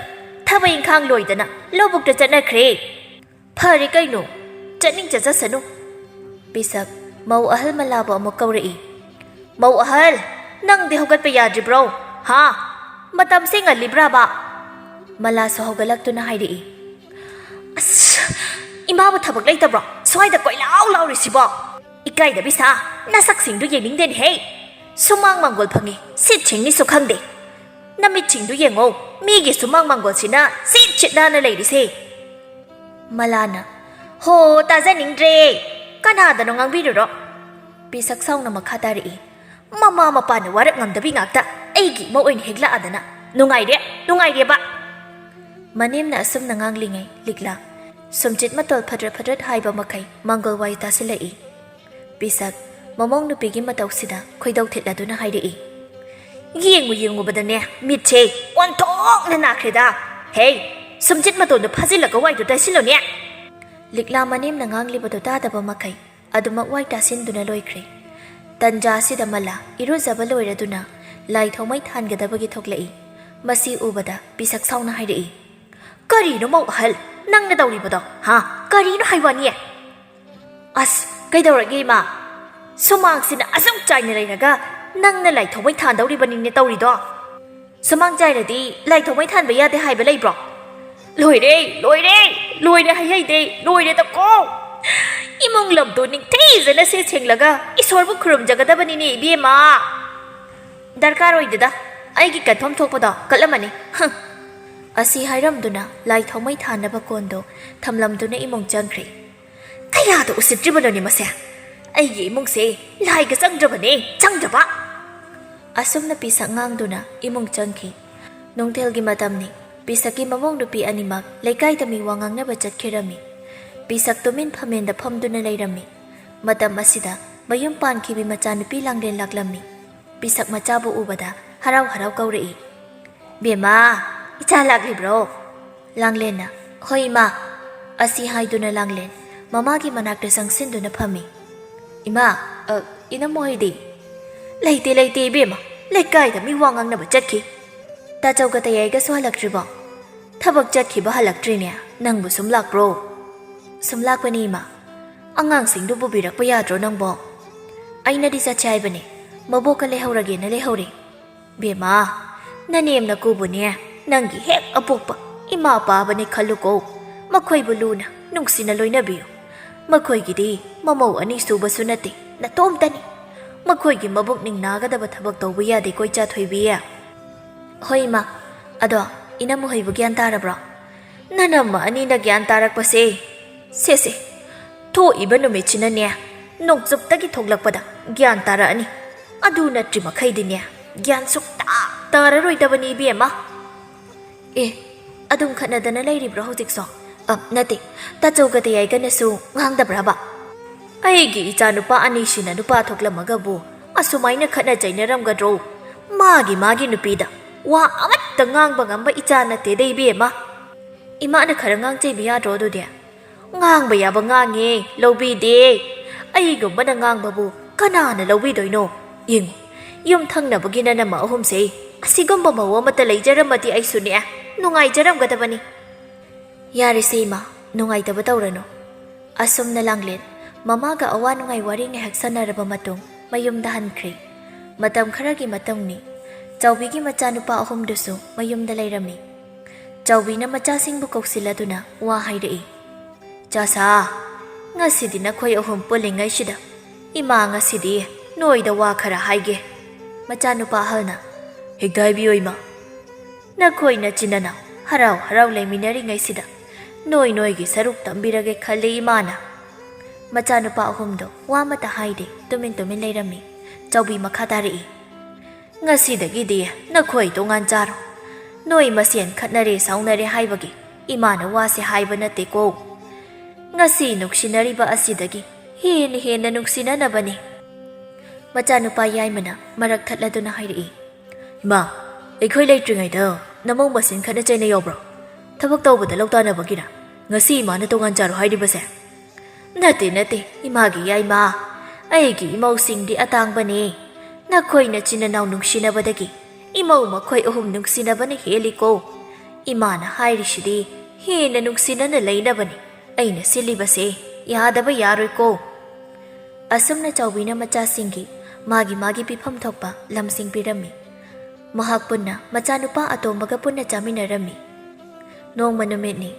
ꯊꯕꯛ ꯏꯪꯈꯥꯡ ꯂꯣꯏꯗꯅ ꯂꯧꯕꯨꯛꯇ ꯆꯠꯅꯈ꯭ꯔꯦ"꯫ "ꯐꯔꯦ ꯀꯩꯅꯣ, ꯆꯠꯅꯤꯡ ꯆꯠꯆꯁꯅꯨ"꯫ ꯄꯤꯁꯛ ꯃꯧ ꯑꯍꯜ ꯃꯂꯥꯕꯨ ꯑꯃꯨꯛ ꯀꯧꯔꯛꯏ꯫ "ꯃꯧ ꯑꯍꯜ, ꯅꯪꯗꯤ ꯍꯧꯒꯠꯄ ꯌꯥꯗ꯭ꯔꯤꯕ꯭ꯔꯣ? ꯍꯥ? ꯃꯇꯝꯁꯦ ꯉꯜꯂꯤꯕ꯭ꯔꯥꯕ?" ꯃꯂꯥꯁꯨ ꯍꯧꯒꯠꯂꯛꯇꯨꯅ ꯍꯥꯏꯔꯛꯏ, "ꯑꯁ, ꯏꯃꯥꯕꯨ ꯊꯕꯛ ꯂꯩꯇꯕ꯭ꯔꯣ? ꯁ꯭ꯋꯥꯏꯗ ꯀꯣꯏꯂꯥꯎ ꯂꯥꯎꯔꯤꯁꯤꯕꯣ? ꯏꯀꯥꯏꯗꯕꯤ ꯁꯥ, ꯅꯁꯛꯁꯤꯡꯗꯨ ꯌꯦꯡꯅꯤꯡꯗꯦꯅꯦꯍꯦ꯫ ꯁꯨꯃꯥꯡ ꯃꯥꯡꯒꯣꯜ ꯐꯪꯉꯤ, ꯁꯤꯠ ꯁꯤꯡꯅꯤꯁꯨ ꯈꯪꯗꯦ꯫ ꯅꯃꯤꯠꯁꯤꯡꯗꯨ ꯌꯦꯡꯉꯣ, ꯃꯤꯒꯤ ꯁꯨꯃꯥꯡ ꯃꯥꯡꯒꯣꯜꯁꯤꯅ ꯁꯤꯠ ꯁꯤꯠ ꯅꯥꯟꯅ ꯂꯩꯔꯤꯁꯦ꯫ ꯃꯂꯥꯅ, "ꯍꯣ, ꯇꯥꯖꯅꯤꯡꯗ꯭ꯔꯦ꯫ ꯀꯅꯥꯗꯅꯣ ꯉꯥꯡꯕꯤꯔꯨꯔꯣ?" ꯄꯤꯁꯛ ꯁꯥꯎꯅ ꯃꯈꯥ ꯇꯥꯔꯛꯏ, "ꯃꯃꯥ ꯃꯄꯥꯅ ꯋꯥꯔꯛ ꯉꯝꯗꯕꯤ ꯉꯥꯛꯇ ꯑꯩꯒꯤ ꯏꯃꯧ ꯑꯣꯏꯅ ꯍꯦꯛ ꯂꯥꯛꯑꯗꯅ꯫ ꯅꯨꯡꯉꯥꯏꯔꯦ, ꯅꯨꯡꯉꯥꯏꯔꯦꯕ!" ꯃꯅꯦꯝꯅ ꯑꯁꯨꯝꯅ ꯉꯥꯡꯂꯤꯉꯩ ꯂꯤꯛꯂꯥ ꯁꯨꯝꯆꯤꯠ ꯃꯇꯣꯜ ꯐꯗ꯭ꯔꯠ ꯐꯗ꯭ꯔꯠ ꯍꯥꯏꯕ ꯃꯈꯩ ꯃꯥꯡꯒꯣꯜ ꯋꯥꯏ ꯇꯥꯁꯤꯜꯂꯛꯏ꯫ ꯄꯤꯁꯛ ꯃꯃꯧ ꯅꯨꯄꯤꯒꯤ ꯃꯇꯧꯁꯤꯗ ꯈꯣꯏꯗꯧ ꯊꯤꯠꯂꯗꯨꯅ ꯍꯥꯏꯔꯛꯏ, "ꯌꯦꯡꯉꯨ ꯌꯦꯡꯉꯨꯕꯗꯅꯦ ꯃꯤꯠꯁꯦ ꯑꯣꯟꯊꯣꯛꯅ ꯅꯥꯈ꯭ꯔꯦꯗ꯫ ꯍꯦ, ꯁꯨꯝꯆꯤꯠ ꯃꯇꯣꯟꯗꯣ ꯐꯥꯖꯤꯜꯂꯒ ꯋꯥꯏꯗꯣ ꯇꯩꯁꯤꯜꯂꯨꯅꯦ!" ꯂꯤꯛꯂꯥ ꯃꯅꯦꯝꯅ ꯉꯥꯡꯂꯤꯕꯗꯣ ꯇꯥꯗꯕ ꯃꯈꯩ ꯑꯗꯨꯃꯛ ꯋꯥꯏ ꯇꯥꯁꯤꯟꯗꯨꯅ ꯂꯣꯏꯈ꯭ꯔꯦ꯫ ꯇꯟꯖꯥ ꯑꯁꯤꯗ ꯃꯂꯥ ꯏꯔꯨꯖꯕ ꯂꯣꯏꯔꯗꯨꯅ ꯂꯥꯏ ꯊꯥꯎꯃꯩ ꯊꯥꯟꯒꯗꯕꯒꯤ ꯊꯣꯛꯂꯛꯏ꯫ ꯃꯁꯤ ꯎꯕꯗ ꯄꯤꯁꯛ ꯁꯥꯎꯅ ꯍꯥꯏꯔꯛꯏ, "ꯀꯔꯤꯅꯣ ꯃꯧ ꯑꯍꯜ, ꯅꯪꯅ ꯇꯧꯔꯤꯕꯗꯣ? ꯍꯥ? ꯀꯔꯤꯅꯣ ꯍꯥꯏꯕꯅꯤ?" "ꯑꯁ, ꯀꯩꯗꯧꯔꯒꯦ ꯏꯃꯥ? ꯁꯨꯃꯥꯡꯁꯤꯅ ꯑꯁꯨꯛ ꯆꯥꯏꯅ ꯂꯩꯔꯒ ꯅꯪꯅ ꯂꯥꯏ ꯊꯥꯎꯃꯩ ꯊꯥꯟꯗꯧꯔꯤꯕꯅꯤꯅꯦ ꯇꯧꯔꯤꯗꯣ꯫ ꯁꯨꯃꯥꯡ ꯆꯥꯏꯔꯗꯤ ꯂꯥꯏ ꯊꯥꯎꯃꯩ ꯊꯥꯟꯕ ꯌꯥꯗꯦ ꯍꯥꯏꯕ ꯂꯩꯕ꯭ꯔꯣ? ꯂꯣꯏꯔꯦ, ꯂꯣꯏꯔꯦ, ꯂꯣꯏꯔꯦ ꯍꯥꯏꯍꯩꯗꯦ, ꯂꯣꯏꯔꯦꯗꯀꯣ꯫ ꯏꯃꯨꯡ ꯂꯝꯗꯣ ꯅꯤꯡꯊꯤꯖꯅ ꯁꯦ ꯁꯦꯡꯂꯒ ꯏꯁꯣꯔꯕꯨ ꯈꯨꯔꯨꯝꯖꯒꯗꯕꯅꯤꯅꯦ ꯏꯕꯦꯝꯃ꯫ ꯗꯔꯀꯥꯔ ꯑꯣꯏꯗꯦꯗ, ꯑꯩꯒꯤ ꯀꯠꯐꯝ ꯊꯣꯛꯄꯗꯣ ꯀꯠꯂꯝꯃꯅꯤ꯫ ꯍꯝ!" ꯑꯁꯤ ꯍꯥꯏꯔꯝꯗꯨꯅ ꯂꯥꯏ ꯊꯥꯎꯃꯩ ꯊꯥꯅꯕ ꯀꯣꯟꯗꯣ ꯊꯝꯂꯝꯗꯨꯅ ꯏꯃꯨꯡ ꯆꯪꯈ꯭ꯔꯦ꯫ "ꯀꯌꯥꯗ ꯎꯁꯤꯠꯇ꯭ꯔꯤꯕꯅꯣꯅꯦ ꯃꯁꯦ? ꯑꯩꯒꯤ ꯏꯃꯨꯡꯁꯦ ꯂꯥꯏꯒ ꯆꯪꯗ꯭ꯔꯕꯅꯦ, ꯆꯪꯗ꯭ꯔꯕ!" ꯑꯁꯨꯝꯅ ꯄꯤꯁꯛ ꯉꯥꯡꯗꯨꯅ ꯏꯃꯨꯡ ꯆꯪꯈꯤ꯫ ꯅꯨꯡꯊꯤꯜꯒꯤ ꯃꯇꯝꯅꯤ꯫ ꯄꯤꯁꯛꯀꯤ ꯃꯃꯧ ꯅꯨꯄꯤ ꯑꯅꯤꯃꯛ ꯂꯩꯀꯥꯏꯗ ꯃꯤ ꯋꯥ ꯉꯥꯡꯅꯕ ꯆꯠꯈꯤꯔꯝꯃꯤ꯫ ꯄꯤꯁꯛ ꯇꯨꯃꯤꯟ ꯐꯝꯃꯦꯟꯗ ꯐꯝꯗꯨꯅ ꯂꯩꯔꯝꯃꯤ꯫ ꯃꯇꯝ ꯑꯁꯤꯗ ꯃꯌꯨꯝ ꯄꯥꯟꯈꯤꯕꯤ ꯃꯆꯥꯅꯨꯄꯤ ꯂꯥꯡꯂꯦꯟ ꯂꯥꯛꯂꯝꯃꯤ꯫ ꯄꯤꯁꯛ ꯃꯆꯥꯕꯨ ꯎꯕꯗ ꯍꯔꯥꯎ ꯍꯔꯥꯎ ꯀꯧꯔꯛꯏ, "ꯕꯦꯝꯃ, ꯏꯆꯥ ꯂꯥꯛꯂꯤꯕ꯭ꯔꯣ?" ꯂꯥꯡꯂꯦꯟꯅ, "ꯍꯣꯏ ꯏꯃꯥ" ꯑꯁꯤ ꯍꯥꯏꯗꯨꯅ ꯂꯥꯡꯂꯦꯟ ꯃꯃꯥꯒꯤ ꯃꯅꯥꯛꯇ ꯆꯪꯁꯤꯟꯗꯨꯅ ꯐꯝꯃꯤ꯫ "ꯏꯃꯥ, ꯑ, ꯏꯅꯝꯃ ꯍꯣꯏꯗꯤ?" "ꯂꯩꯇꯦ, ꯂꯩꯇꯦ ꯏꯕꯦꯝꯃ, ꯂꯩꯀꯥꯏꯗ ꯃꯤ ꯋꯥ ꯉꯥꯡꯅꯕ ꯆꯠꯈꯤ꯫" "ꯇꯥꯆꯧꯒ ꯇꯌꯥꯏꯒꯁꯨ ꯍꯜꯂꯛꯇ꯭ꯔꯤꯕꯣ?" "ꯊꯕꯛ ꯆꯠꯈꯤꯕ ꯍꯜꯂꯛꯇ꯭ꯔꯤꯅꯦ, ꯅꯪꯕꯨ ꯁꯨꯝ ꯂꯥꯛꯄ꯭ꯔꯣ?" "ꯁꯨꯝ ꯂꯥꯛꯄꯅꯤ ꯏꯃꯥ꯫ ꯑꯉꯥꯡꯁꯤꯡꯗꯨ ꯄꯨꯕꯤꯔꯛꯄ ꯌꯥꯗ꯭ꯔꯣ ꯅꯪꯕꯣ?" "ꯑꯩꯅꯗꯤ ꯆꯠꯁꯦ ꯍꯥꯏꯕꯅꯦ, ꯃꯕꯣꯛꯀ ꯂꯩꯍꯧꯔꯒꯦꯅ ꯂꯩꯍꯧꯔꯦ꯫" "ꯕꯦꯝꯃ, ꯅꯅꯦꯝ ꯅꯀꯨꯕꯨꯅꯦ ꯅꯪꯒꯤ ꯍꯦꯛ ꯑꯄꯣꯛꯄ ꯏꯃꯥ ꯄꯥꯕꯅꯦ ꯈꯜꯂꯨꯀꯣ꯫ ꯃꯈꯣꯏꯕꯨ ꯂꯨꯅ ꯅꯨꯡꯁꯤꯅ ꯂꯣꯏꯅꯕꯤꯌꯨ꯫ ꯃꯈꯣꯏꯒꯤꯗꯤ ꯃꯃꯧ ꯑꯅꯤ ꯁꯨꯕꯁꯨ ꯅꯠꯇꯦ, ꯅꯇꯣꯝꯇꯅꯤ꯫ ꯃꯈꯣꯏꯒꯤ ꯃꯕꯨꯛꯅꯤꯡ ꯅꯥꯒꯗꯕ ꯊꯕꯛ ꯇꯧꯕ ꯌꯥꯗꯦꯀꯣ, ꯏꯆꯥ ꯊꯣꯏꯕꯤ꯫ ꯍꯣꯏ, ꯏꯃꯥ꯫ ꯑꯗꯣ, ꯏꯅꯝꯃ ꯍꯣꯏꯕꯨ ꯒ꯭ꯌꯥꯟ ꯇꯥꯔꯕ꯭ꯔꯣ? ꯅꯅꯝꯃ ꯑꯅꯤꯅ ꯒ꯭ꯌꯥꯟ ꯇꯥꯔꯛꯄꯁꯦ, ꯁꯦꯁꯦ, ꯊꯣꯛꯏꯕ ꯅꯨꯃꯤꯠꯁꯤꯅꯅꯦ, ꯅꯣꯡꯆꯨꯞꯇꯒꯤ ꯊꯣꯛꯂꯛꯄꯗ ꯒ꯭ꯌꯥꯟ ꯇꯥꯔꯛꯑꯅꯤ꯫ ꯑꯗꯨ ꯅꯠꯇ꯭ꯔꯤ ꯃꯈꯩꯗꯤꯅꯦ, ꯒ꯭ꯌꯥꯟ ꯁꯨꯛꯇꯥ ꯇꯥꯔꯔꯣꯏꯗꯕꯅꯤ, ꯏꯕꯦꯝꯃ꯫ ꯑꯦ, ꯑꯗꯨꯝ ꯈꯠꯅꯗꯅ ꯂꯩꯔꯤꯕ꯭ꯔꯣ ꯍꯧꯖꯤꯛꯁꯨ? ꯑ, ꯅꯠꯇꯦ, ꯇꯥꯆꯧꯒ ꯇꯌꯥꯏꯒꯅꯁꯨ ꯉꯥꯡꯗꯕ꯭ꯔꯕ? ꯑꯩꯒꯤ ꯏꯆꯥꯅꯨꯄꯥ ꯑꯅꯤꯁꯤꯅ ꯅꯨꯄꯥ ꯊꯣꯛꯂꯝꯃꯒꯕꯨ ꯑꯁꯨꯃꯥꯏꯅ ꯈꯠꯅ ꯆꯩꯅꯔꯝꯒꯗ꯭ꯔꯣ? ꯃꯥꯒꯤ ꯃꯥꯒꯤ ꯅꯨꯄꯤꯗ ꯋꯥ ꯑꯃꯠꯇ ꯉꯥꯡꯕ ꯉꯝꯕ ꯏꯆꯥ ꯅꯠꯇꯦꯗ, ꯏꯕꯦꯝꯃ꯫ ꯏꯃꯥꯅ ꯈꯔ ꯉꯥꯡ ꯆꯩꯕ ꯌꯥꯗ꯭ꯔꯣ ꯑꯗꯨꯗꯤ? ꯉꯥꯡꯕ ꯌꯥꯕ ꯉꯥꯡꯉꯦ, ꯂꯧꯕꯤꯗꯦ꯫ ꯑꯩꯒꯨꯝꯕꯅ ꯉꯥꯡꯕꯕꯨ ꯀꯅꯥꯅ ꯂꯧꯕꯤꯗꯣꯏꯅꯣ? ꯌꯦꯡꯉꯨ, ꯌꯨꯝ ꯊꯪꯅꯕꯒꯤ ꯅꯅꯝꯃ ꯑꯍꯨꯝꯁꯦ ꯑꯁꯤꯒꯨꯝꯕ ꯃꯧ ꯑꯃꯠꯇ ꯂꯩꯖꯔꯝꯃꯗꯤ ꯑꯩꯁꯨꯅꯦ ꯅꯨꯡꯉꯥꯏꯖꯔꯝꯒꯗꯕꯅꯤ꯫ ꯌꯥꯔꯦꯁꯦ ꯏꯃꯥ, ꯅꯨꯡꯉꯥꯏꯇꯕ ꯇꯧꯔꯅꯨ꯫ ꯑꯁꯨꯝꯅ ꯂꯥꯡꯂꯦꯟ ꯃꯃꯥꯒ ꯑꯋꯥ ꯅꯨꯡꯉꯥꯏ ꯋꯥꯔꯤ ꯉꯥꯏꯍꯥꯛ ꯁꯥꯟꯅꯔꯕ ꯃꯇꯨꯡ ꯃꯌꯨꯝꯗ ꯍꯟꯈ꯭ꯔꯦ꯫ ꯃꯇꯝ ꯈꯔꯒꯤ ꯃꯇꯨꯡꯅꯤ꯫ ꯆꯥꯎꯕꯤꯒꯤ ꯃꯆꯥꯅꯨꯄꯥ ꯑꯍꯨꯝꯗꯨꯁꯨ ꯃꯌꯨꯝꯗ ꯂꯩꯔꯝꯃꯤ꯫ ꯆꯥꯎꯕꯤꯅ ꯃꯆꯥꯁꯤꯡꯕꯨ ꯀꯧꯁꯤꯜꯂꯗꯨꯅ ꯋꯥ ꯍꯥꯏꯔꯛꯏ꯫ "ꯆꯥꯁꯥ, ꯉꯁꯤꯗꯤ ꯅꯈꯣꯏ ꯑꯍꯨꯝ ꯄꯨꯜꯂꯤꯉꯩꯁꯤꯗ ꯏꯃꯥ ꯉꯁꯤꯗꯤ ꯅꯣꯏꯗ ꯋꯥ ꯈꯔ ꯍꯥꯏꯒꯦ꯫" ꯃꯆꯥꯅꯨꯄꯥ ꯑꯍꯜꯅ, "ꯍꯦꯛꯇ ꯍꯥꯏꯕꯤꯌꯨ, ꯏꯃꯥ꯫" "ꯅꯈꯣꯏ ꯅꯆꯤꯟ ꯅꯅꯥꯎ ꯍꯔꯥꯎ ꯍꯔꯥꯎ ꯂꯩꯃꯤꯟꯅꯔꯤꯉꯩꯁꯤꯗ ꯅꯣꯏ ꯅꯣꯏꯒꯤ ꯁꯔꯨꯛ ꯇꯝꯕꯤꯔꯒꯦ ꯈꯜꯂꯤ, ꯏꯃꯥꯅ꯫" ꯃꯆꯥꯅꯨꯄꯥ ꯑꯍꯨꯝꯗꯣ ꯋꯥ ꯑꯃꯠꯇ ꯍꯥꯏꯗꯦ, ꯇꯨꯃꯤꯟ ꯇꯨꯃꯤꯟ ꯂꯩꯔꯝꯃꯤ꯫ ꯆꯥꯎꯕꯤ ꯃꯈꯥ ꯇꯥꯔꯛꯏ, "ꯉꯁꯤꯗꯒꯤꯗꯤ ꯅꯈꯣꯏ ꯇꯣꯉꯥꯟ ꯆꯥꯔꯣ꯫ ꯅꯣꯏ ꯃꯁꯦꯟ ꯈꯠꯅꯔꯦ ꯁꯥꯎꯅꯔꯦ ꯍꯥꯏꯕꯒꯤ ꯏꯃꯥꯅ ꯋꯥꯁꯦ ꯍꯥꯏꯕ ꯅꯠꯇꯦꯀꯣ꯫ ꯉꯁꯤ ꯅꯨꯡꯁꯤꯅꯔꯤꯕ ꯑꯁꯤꯗꯒꯤ ꯍꯦꯟꯅ ꯍꯦꯟꯅ ꯅꯨꯡꯁꯤꯅꯅꯕꯅꯤ꯫" ꯃꯆꯥꯅꯨꯄꯥ ꯌꯥꯏꯃꯅ ꯃꯔꯛ ꯊꯠꯂꯗꯨꯅ ꯍꯥꯏꯔꯛꯏ, "ꯏꯃꯥ, ꯑꯩꯈꯣꯏ ꯂꯩꯇ꯭ꯔꯤꯉꯩꯗ ꯅꯃꯧ ꯃꯁꯦꯟ ꯈꯠꯅ ꯆꯩꯅ ꯌꯥꯎꯕ꯭ꯔꯣ? ꯊꯕꯛ ꯇꯧꯕꯗ ꯂꯧ ꯇꯥꯅꯕꯒꯤꯔ ꯉꯁꯤ ꯏꯃꯥꯅ ꯇꯣꯉꯥꯟ ꯆꯥꯔꯣ ꯍꯥꯏꯔꯤꯕꯁꯦ?" "ꯅꯠꯇꯦ, ꯅꯠꯇꯦ, ꯏꯃꯥꯒꯤ ꯌꯥꯏꯃ꯫ ꯑꯩꯒꯤ ꯏꯃꯧꯁꯤꯡꯗꯤ ꯑꯇꯥꯡꯕꯅꯦ꯫ ꯅꯈꯣꯏ ꯅꯆꯤꯟ ꯅꯅꯥꯎ ꯅꯨꯡꯁꯤꯅꯕꯗꯒꯤ ꯏꯃꯧ ꯃꯈꯣꯏ ꯑꯍꯨꯝ ꯅꯨꯡꯁꯤꯅꯕꯅ ꯍꯦꯜꯂꯤꯀꯣ꯫ ꯏꯃꯥꯅ ꯍꯥꯏꯔꯤꯁꯤꯗꯤ ꯍꯦꯟꯅ ꯅꯨꯡꯁꯤꯅꯅ ꯂꯩꯅꯕꯅꯤ꯫ ꯑꯩꯅ ꯁꯤꯜꯂꯤꯕꯁꯦ ꯌꯥꯗꯕ ꯌꯥꯔꯣꯏꯀꯣ꯫" ꯑꯁꯨꯝꯅ ꯆꯥꯎꯕꯤꯅ ꯃꯆꯥꯁꯤꯡꯒꯤ ꯃꯥꯒꯤ ꯃꯥꯒꯤ ꯄꯤꯐꯝ ꯊꯣꯛꯄ ꯂꯝꯁꯤꯡ ꯄꯤꯔꯝꯃꯤ꯫ ꯃꯍꯥꯛ ꯄꯨꯟꯅ ꯃꯆꯥꯅꯨꯄꯥ ꯑꯇꯣꯝꯕꯒ ꯄꯨꯟꯅ ꯆꯥꯃꯤꯟꯅꯔꯝꯃꯤ꯫ ꯅꯣꯡꯃ ꯅꯨꯃꯤꯠꯅꯤ꯫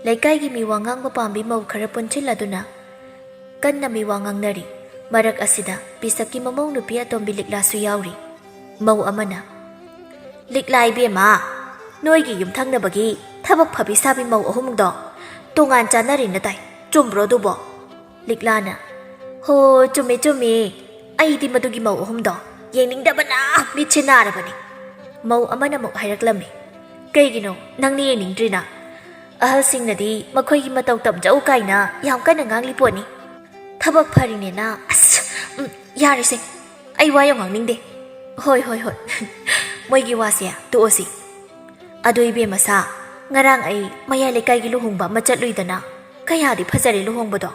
ꯂꯩꯀꯥꯏꯒꯤ ꯃꯤ ꯋꯥ ꯉꯥꯡꯕ ꯄꯥꯝꯕꯤ ꯃꯧ ꯈꯔ ꯄꯨꯟꯁꯤꯜꯂꯗꯨꯅ ꯀꯟꯅ ꯃꯤꯋꯥ ꯉꯥꯡꯅꯔꯤ꯫ ꯃꯔꯛ ꯑꯁꯤꯗ ꯄꯤꯁꯛꯀꯤ ꯃꯃꯧ ꯅꯨꯄꯤ ꯑꯇꯣꯝꯕꯤ ꯂꯤꯛꯂꯥꯁꯨ ꯌꯥꯎꯔꯤ꯫ ꯃꯧ ꯑꯃꯅ, "ꯂꯤꯛꯂꯥ ꯏꯕꯦꯝꯃ, ꯅꯣꯏꯒꯤ ꯌꯨꯝꯊꯪꯅꯕꯒꯤ ꯊꯕꯛ ꯐꯕꯤ ꯁꯥꯕꯤ ꯃꯧ ꯑꯍꯨꯝꯗꯣ ꯇꯣꯉꯥꯟ ꯆꯥꯅꯔꯦꯅ ꯇꯥꯏ, ꯆꯨꯝꯕ꯭ꯔꯣ ꯑꯗꯨꯕꯣ?" ꯂꯤꯛꯂꯥꯅ, "ꯍꯣ, ꯆꯨꯝꯃꯦ, ꯆꯨꯝꯃꯦ꯫ ꯑꯩꯗꯤ ꯃꯗꯨꯒꯤ ꯃꯧ ꯑꯍꯨꯝꯗꯣ ꯌꯦꯡꯅꯤꯡꯗꯕꯅ ꯃꯤꯠꯁꯦ ꯅꯥꯔꯕꯅꯤ꯫" ꯃꯧ ꯑꯃꯅ ꯑꯃꯨꯛ ꯍꯥꯏꯔꯛꯂꯝꯃꯤ, "ꯀꯩꯒꯤꯅꯣ ꯅꯪꯅ ꯌꯦꯡꯅꯤꯡꯗ꯭ꯔꯤꯅ? ꯑꯍꯜꯁꯤꯡꯅꯗꯤ ꯃꯈꯣꯏꯒꯤ ꯃꯇꯧ ꯇꯝꯖꯧ ꯀꯥꯏꯅ ꯌꯥꯝ ꯀꯟꯅ ꯉꯥꯡꯂꯤ ꯄꯣꯠꯅꯤ꯫" "ꯊꯕꯛ ꯐꯔꯤꯅꯦꯅ, ꯑꯁ, ꯎꯝ, ꯌꯥꯔꯦꯁꯦ, ꯑꯩ ꯋꯥ ꯌꯥꯝ ꯉꯥꯡꯅꯤꯡꯗꯦ꯫ ꯍꯣꯏ, ꯍꯣꯏ, ꯍꯣꯏ꯫ ꯃꯣꯏꯒꯤ ꯋꯥꯁꯦ ꯇꯣꯛꯑꯁꯤ꯫ ꯑꯗꯨ ꯏꯕꯦꯝꯃ ꯁꯥ, ꯉꯔꯥꯡ ꯑꯩ ꯃꯌꯥꯏ ꯂꯩꯀꯥꯏꯒꯤ ꯂꯨꯍꯣꯡꯕ ꯑꯃ ꯆꯠꯂꯨꯏꯗꯅ, ꯀꯌꯥꯗꯤ ꯐꯖꯔꯦ ꯂꯨꯍꯣꯡꯕꯗꯣ꯫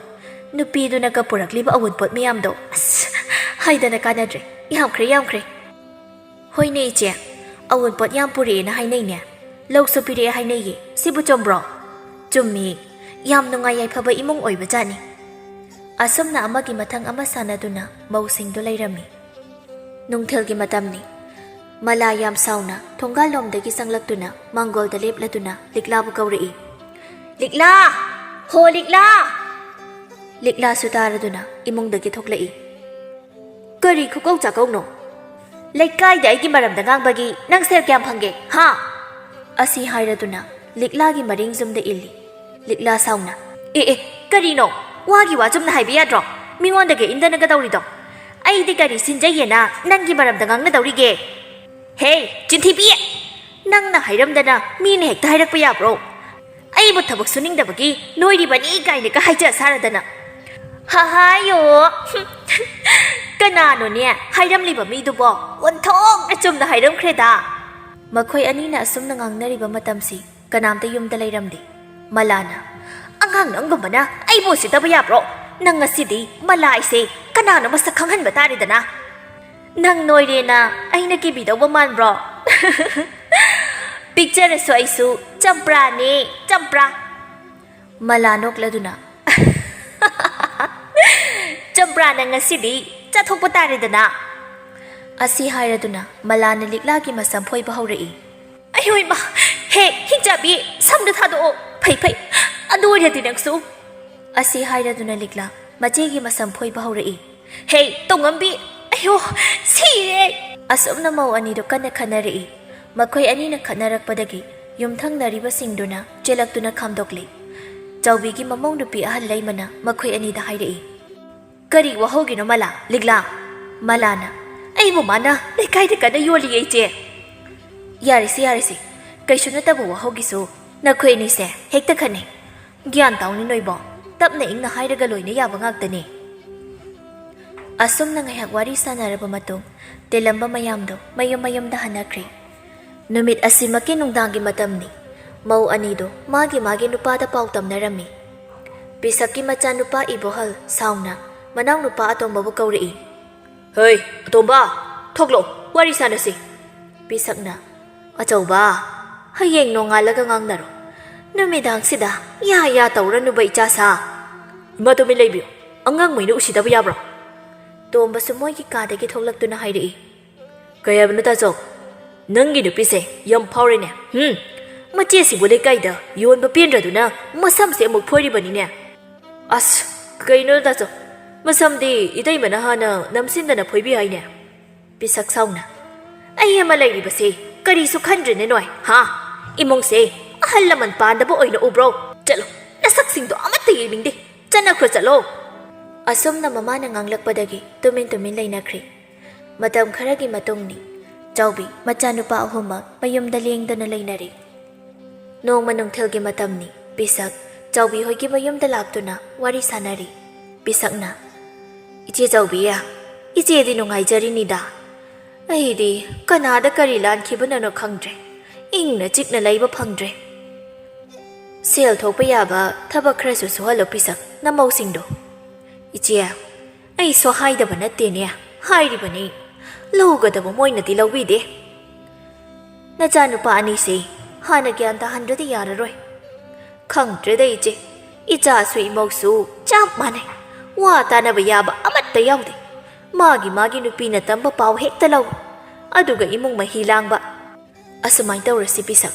ꯅꯨꯄꯤꯗꯨꯅꯒ ꯄꯨꯔꯛꯂꯤꯕ ꯑꯋꯨꯟꯄꯣꯠ ꯃꯌꯥꯝꯗꯣ, ꯑꯁ, ꯍꯥꯏꯗꯅ ꯀꯥꯟꯅꯗ꯭ꯔꯦ, ꯌꯥꯝꯈ꯭ꯔꯦ, ꯌꯥꯝꯈ꯭ꯔꯦ꯫" "ꯍꯣꯏꯅꯦ ꯏꯆꯦ, ꯑꯋꯨꯟꯄꯣꯠ ꯌꯥꯝ ꯄꯨꯔꯛꯑꯦꯅ ꯍꯥꯏꯅꯩꯅꯦ, ꯂꯧꯁꯨ ꯄꯤꯔꯛꯑꯦ ꯍꯥꯏꯅꯩꯌꯦ, ꯁꯤꯕꯨ ꯆꯨꯝꯕ꯭ꯔꯣ?" "ꯆꯨꯝꯃꯤ, ꯌꯥꯝ ꯅꯨꯡꯉꯥꯏ ꯌꯥꯏꯐꯕ ꯏꯃꯨꯡ ꯑꯣꯏꯕꯖꯥꯠꯅꯤ꯫" ꯑꯁꯨꯝꯅ ꯑꯃꯒꯤ ꯃꯊꯪ ꯑꯃ ꯁꯥꯟꯅꯗꯨꯅ ꯃꯧꯁꯤꯡꯗꯨ ꯂꯩꯔꯝꯃꯤ꯫ ꯅꯨꯡꯊꯤꯜꯒꯤ ꯃꯇꯝꯅꯤ꯫ ꯃꯂꯥ ꯌꯥꯝ ꯁꯥꯎꯅ ꯊꯣꯡꯒꯥꯜꯂꯣꯝꯗꯒꯤ ꯆꯪꯂꯛꯇꯨꯅ ꯃꯥꯡꯒꯣꯜꯗ ꯂꯦꯞꯂꯗꯨꯅ ꯂꯤꯛꯂꯥꯕꯨ ꯀꯧꯔꯛꯏ꯫ "ꯂꯤꯛꯂꯥ! ꯍꯣ ꯂꯤꯛꯂꯥ!" ꯂꯤꯛꯂꯥꯁꯨ ꯇꯥꯔꯗꯨꯅ ꯏꯃꯨꯡꯗꯒꯤ ꯊꯣꯛꯂꯛꯏ꯫ "ꯀꯔꯤ ꯈꯨꯀꯧ ꯆꯥꯀꯧꯅꯣ? ꯂꯩꯀꯥꯏꯗ ꯑꯩꯒꯤ ꯃꯔꯝꯗ ꯉꯥꯡꯕꯒꯤ ꯅꯪ ꯁꯦꯜ ꯀꯌꯥꯝ ꯐꯪꯒꯦ, ꯍꯥ?" ꯑꯁꯤ ꯍꯥꯏꯔꯗꯨꯅ ꯂꯤꯛꯂꯥꯒꯤ ꯃꯔꯤꯡ ꯌꯨꯝꯗ ꯏꯜꯂꯤ꯫ ꯂꯤꯛꯂꯥ ꯁꯥꯎꯅ, "ꯑꯦ ꯑꯦ, ꯀꯔꯤꯅꯣ? ꯋꯥꯒꯤ ꯋꯥ ꯆꯨꯝꯅ ꯍꯥꯏꯕ ꯌꯥꯗ꯭ꯔꯣ? ꯃꯤꯉꯣꯟꯗꯒ ꯏꯟꯗꯅꯒ ꯇꯧꯔꯤꯗꯣ? ꯑꯩꯗꯤ ꯀꯔꯤ ꯁꯤꯟꯖꯩꯌꯦꯅ ꯅꯪꯒꯤ ꯃꯔꯝꯗ ꯉꯥꯡꯅꯗꯧꯔꯤꯒꯦ? ꯍꯦ, ꯆꯤꯟꯊꯤꯕꯤ! ꯅꯪꯅ ꯍꯥꯏꯔꯝꯗꯅ ꯃꯤꯅ ꯍꯦꯛꯇ ꯍꯥꯏꯔꯛꯄ ꯌꯥꯕ꯭ꯔꯣ? ꯑꯩꯕꯨ ꯊꯕꯛ ꯁꯨꯅꯤꯡꯗꯕꯒꯤ ꯂꯣꯏꯔꯤꯕꯅꯤ ꯀꯥꯏꯅꯒ ꯍꯥꯏꯖ ꯁꯥꯔꯗꯅ꯫" "ꯍꯍꯥꯌꯣ! ꯀꯅꯥꯅꯣꯅꯦ ꯍꯥꯏꯔꯝꯂꯤꯕ ꯃꯤꯗꯨꯕꯣ? ꯑꯣꯟꯊꯣꯛꯅ ꯆꯨꯝꯅ ꯍꯥꯏꯔꯝꯈ꯭ꯔꯦꯗ!" ꯃꯈꯣꯏ ꯑꯅꯤꯅ ꯑꯁꯨꯝꯅ ꯉꯥꯡꯅꯔꯤꯕ ꯃꯇꯝꯁꯤ ꯀꯅꯥꯝꯇ ꯌꯨꯝꯗ ꯂꯩꯔꯝꯗꯦ꯫ ꯃꯂꯥꯅ, "ꯑꯉꯥꯡ ꯅꯪꯒꯨꯝꯕꯅ ꯑꯩꯕꯨ ꯎꯁꯤꯠꯇꯕ ꯌꯥꯕ꯭ꯔꯣ? ꯅꯪ ꯉꯁꯤꯗꯤ ꯃꯂꯥ ꯑꯩꯁꯦ ꯀꯅꯥꯅꯣ ꯃꯁꯛ ꯈꯪꯍꯟꯕ ꯇꯥꯔꯦꯗꯅ꯫ ꯅꯪ ꯅꯣꯏꯔꯦꯅ ꯑꯩꯅ ꯀꯤꯕꯤꯗꯧꯕ ꯃꯥꯟꯕ꯭ꯔꯣ? ꯄꯤꯛꯆꯔꯁꯨ ꯑꯩꯁꯨ ꯆꯝꯄ꯭ꯔꯥꯅꯦ, ꯆꯝꯄ꯭ꯔꯥ꯫" ꯃꯂꯥ ꯅꯣꯛꯂꯗꯨꯅ, "ꯆꯝꯄ꯭ꯔꯥ, ꯅꯪ ꯉꯁꯤꯗꯤ ꯆꯥꯊꯣꯛꯄ ꯇꯥꯔꯦꯗꯅ꯫" ꯑꯁꯤ ꯍꯥꯏꯔꯗꯨꯅ ꯃꯂꯥꯅ ꯂꯤꯛꯂꯥꯒꯤ ꯃꯁꯝ ꯐꯣꯏꯕ ꯍꯧꯔꯛꯏ꯫ "ꯑꯌꯣ ꯏꯃꯥ! ꯍꯦ, ꯍꯤꯡꯆꯥꯕꯤ, ꯁꯝꯗꯨ ꯊꯥꯗꯣꯛꯑꯣ꯫ ꯐꯩ, ꯐꯩ꯫ ꯑꯗꯨ ꯑꯣꯏꯔꯗꯤ ꯅꯪꯁꯨ꯫" ꯑꯁꯤ ꯍꯥꯏꯔꯗꯨꯅ ꯂꯤꯛꯂꯥ ꯃꯆꯦꯒꯤ ꯃꯁꯝ ꯐꯣꯏꯕ ꯍꯧꯔꯛꯏ꯫ "ꯍꯦ, ꯇꯣꯡꯉꯝꯕꯤ! ꯑꯌꯣ, ꯁꯤꯔꯦ!" ꯑꯁꯨꯝꯅ ꯃꯧ ꯑꯅꯤꯗꯨ ꯀꯟꯅ ꯈꯠꯅꯔꯛꯏ꯫ ꯃꯈꯣꯏ ꯑꯅꯤꯅ ꯈꯠꯅꯔꯛꯄꯗꯒꯤ ꯌꯨꯝꯊꯪꯅꯔꯤꯕꯁꯤꯡꯗꯨꯅ ꯆꯦꯜꯂꯛꯇꯨꯅ ꯈꯥꯝꯗꯣꯛꯂꯤ꯫ ꯆꯥꯎꯕꯤꯒꯤ ꯃꯃꯧ ꯅꯨꯄꯤ ꯑꯍꯜ ꯂꯩꯃꯅ ꯃꯈꯣꯏ ꯑꯅꯤꯗ ꯍꯥꯏꯔꯛꯏ, "ꯀꯔꯤ ꯋꯥꯍꯧꯒꯤꯅꯣ, ꯃꯂꯥ, ꯂꯤꯛꯂꯥ?" ꯃꯂꯥꯅ, "ꯑꯩꯕꯨ ꯃꯥꯅ ꯂꯩꯀꯥꯏꯗ ꯀꯟꯅ ꯌꯣꯜꯂꯤꯌꯦ, ꯏꯆꯦ!" "ꯌꯥꯔꯦꯁꯦ, ꯌꯥꯔꯦꯁꯦ, ꯀꯩꯁꯨ ꯅꯠꯇꯕ ꯋꯥꯍꯧꯒꯤꯁꯨ ꯅꯈꯣꯏ ꯑꯅꯤꯁꯦ ꯍꯦꯛꯇ ꯈꯠꯅꯩ꯫ ꯒ꯭ꯌꯥꯟ ꯇꯥꯎꯅꯤ ꯅꯣꯏꯕꯣ, ꯇꯞꯅ ꯏꯪꯅ ꯍꯥꯏꯔꯒ ꯂꯣꯏꯅ ꯌꯥꯕ ꯉꯥꯛꯇꯅꯤ꯫" ꯑꯁꯨꯝꯅ ꯉꯥꯏꯍꯥꯛ ꯋꯥꯔꯤ ꯁꯥꯟꯅꯔꯕ ꯃꯇꯨꯡ, ꯇꯤꯜꯂꯝꯕ ꯃꯌꯥꯝꯗꯣ ꯃꯌꯨꯝ ꯃꯌꯨꯝꯗ ꯍꯟꯅꯈ꯭ꯔꯦ꯫ ꯅꯨꯃꯤꯠ ꯑꯁꯤꯃꯛꯀꯤ ꯅꯨꯡꯗꯥꯡꯒꯤ ꯃꯇꯝꯅꯤ꯫ ꯃꯧ ꯑꯅꯤꯗꯣ ꯃꯥꯒꯤ ꯃꯥꯒꯤ ꯅꯨꯄꯥꯗ ꯄꯥꯎ ꯇꯝꯅꯔꯝꯃꯤ꯫ ꯄꯤꯁꯛꯀꯤ ꯃꯆꯥꯅꯨꯄꯥ ꯏꯕꯣꯍꯜ ꯁꯥꯎꯅ ꯃꯅꯥꯎꯅꯨꯄꯥ ꯑꯇꯣꯝꯕꯕꯨ ꯀꯧꯔꯛꯏ꯫ "ꯍꯩ, ꯑꯇꯣꯝꯕ, ꯊꯣꯛꯂꯛꯑꯣ, ꯋꯥꯔꯤ ꯁꯥꯟꯅꯁꯤ꯫" ꯄꯤꯁꯛꯅ, "ꯑꯆꯧꯕ, ꯍꯌꯦꯡ ꯅꯣꯡꯉꯥꯜꯂꯒ ꯉꯥꯡꯅꯔꯣ꯫ ꯅꯨꯃꯤꯗꯥꯡꯁꯤꯗ ꯌꯥ ꯌꯥ ꯇꯧꯔꯅꯨꯕ, ꯏꯆꯥ ꯁꯥ꯫" "ꯏꯃꯥ, ꯇꯨꯃꯤꯟ ꯂꯩꯕꯤꯌꯨ꯫ ꯑꯉꯥꯡꯃꯩꯅ ꯎꯁꯤꯗꯕ ꯌꯥꯕ꯭ꯔꯣ?" ꯇꯣꯝꯕꯁꯨ ꯃꯣꯏꯒꯤ ꯀꯥꯗꯒꯤ ꯊꯣꯛꯂꯛꯇꯨꯅ ꯍꯥꯏꯔꯛꯏ꯫ "ꯀꯩ ꯍꯥꯏꯕꯅꯣ, ꯇꯥꯆꯧ? ꯅꯪꯒꯤ ꯅꯨꯄꯤꯁꯦ ꯌꯥꯝ ꯐꯥꯎꯔꯦꯅꯦ꯫ ꯍꯨꯝ, ꯃꯆꯦꯁꯤꯕꯨ ꯂꯩꯀꯥꯏꯗ ꯌꯣꯟꯕ ꯄꯦꯟꯗ꯭ꯔꯗꯨꯅ ꯃꯁꯝꯁꯦ ꯑꯃꯨꯛ ꯐꯣꯏꯔꯤꯕꯅꯤꯅꯦ꯫" "ꯑꯁ, ꯀꯩꯅꯣ, ꯇꯥꯆꯧ? ꯃꯁꯝꯗꯤ ꯏꯇꯩꯃꯅ ꯍꯥꯟꯅ ꯅꯝꯁꯤꯟꯗꯅ ꯐꯣꯏꯕꯤ ꯍꯥꯏꯅꯦ꯫" ꯄꯤꯁꯛ ꯁꯥꯎꯅ, "ꯑꯩ ꯑꯃ ꯂꯩꯔꯤꯕꯁꯦ ꯀꯔꯤꯁꯨ ꯈꯟꯗ꯭ꯔꯦꯅꯦ ꯅꯣꯏ, ꯍꯥ? ꯏꯃꯨꯡꯁꯦ ꯑꯍꯜ ꯂꯃꯟ ꯄꯥꯟꯗꯕ ꯑꯣꯏꯅ ꯎꯕ꯭ꯔꯣ? ꯆꯠꯂꯣ, ꯅꯁꯛꯁꯤꯡꯗꯣ ꯑꯃꯠꯇ ꯌꯦꯡꯅꯤꯡꯗꯦ꯫ ꯆꯠꯅꯈ꯭ꯔꯣ, ꯆꯠꯂꯣ꯫" ꯑꯁꯨꯝꯅ ꯃꯃꯥꯅ ꯉꯥꯡꯂꯛꯄꯗꯒꯤ ꯇꯨꯃꯤꯟ ꯇꯨꯃꯤꯟ ꯂꯩꯅꯈ꯭ꯔꯦ꯫ ꯃꯇꯝ ꯈꯔꯒꯤ ꯃꯇꯨꯡꯅꯤ꯫ ꯆꯥꯎꯕꯤ ꯃꯆꯥꯅꯨꯄꯥ ꯑꯍꯨꯝꯃꯛ ꯃꯌꯨꯝꯗ ꯂꯦꯡꯗꯅ ꯂꯩꯅꯔꯦ꯫ ꯅꯣꯡꯃ ꯅꯨꯡꯊꯤꯜꯒꯤ ꯃꯇꯝꯅꯤ꯫ ꯄꯤꯁꯛ ꯆꯥꯎꯕꯤ ꯍꯣꯏꯒꯤ ꯃꯌꯨꯝꯗ ꯂꯥꯛꯇꯨꯅ ꯋꯥꯔꯤ ꯁꯥꯟꯅꯔꯤ꯫ ꯄꯤꯁꯛꯅ, "ꯏꯆꯦ ꯆꯥꯎꯕꯤ, ꯏꯆꯦꯗꯤ ꯅꯨꯡꯉꯥꯏꯖꯔꯤꯅꯤꯗ꯫ ꯑꯩꯗꯤ ꯀꯅꯥꯗ ꯀꯔꯤ ꯂꯥꯟꯈꯤꯕꯅꯅꯣ ꯈꯪꯗ꯭ꯔꯦ꯫ ꯏꯪꯅ ꯆꯤꯛꯅ ꯂꯩꯕ ꯐꯪꯗ꯭ꯔꯦ꯫ ꯁꯦꯜ ꯊꯣꯛꯄ ꯌꯥꯕ ꯊꯕꯛ ꯈꯔꯁꯨ ꯁꯨꯍꯜꯂꯣ ꯄꯤꯁꯛ, ꯅꯃꯧꯁꯤꯡꯗꯣ꯫" "ꯏꯆꯦ, ꯑꯩꯁꯨ ꯍꯥꯏꯗꯕ ꯅꯠꯇꯦꯅꯦ, ꯍꯥꯏꯔꯤꯕꯅꯤ꯫ ꯂꯧꯒꯗꯕ ꯃꯣꯏꯅꯗꯤ ꯂꯧꯕꯤꯗꯦ꯫" "ꯅꯆꯥꯅꯨꯄꯥ ꯑꯅꯤꯁꯦ ꯍꯥꯟꯅ ꯒ꯭ꯌꯥꯟ ꯇꯥꯍꯟꯗ꯭ꯔꯗꯤ ꯌꯥꯔꯔꯣꯏ꯫" "ꯈꯪꯗ꯭ꯔꯦꯗ ꯏꯆꯦ, ꯏꯆꯥꯁꯨ ꯏꯃꯧꯁꯨ ꯆꯞ ꯃꯥꯟꯅꯩ꯫ ꯋꯥ ꯇꯥꯅꯕ ꯌꯥꯕ ꯑꯃꯠꯇ ꯌꯥꯎꯗꯦ꯫ ꯃꯥꯒꯤ ꯃꯥꯒꯤ ꯅꯨꯄꯤꯅ ꯇꯝꯕ ꯄꯥꯎ ꯍꯦꯛꯇ ꯂꯧ꯫ ꯑꯗꯨꯒ ꯏꯃꯨꯡ ꯃꯍꯤ ꯂꯥꯡꯕ꯫" "ꯑꯁꯨꯃꯥꯏꯅ ꯇꯧꯔꯁꯤ ꯄꯤꯁꯛ꯫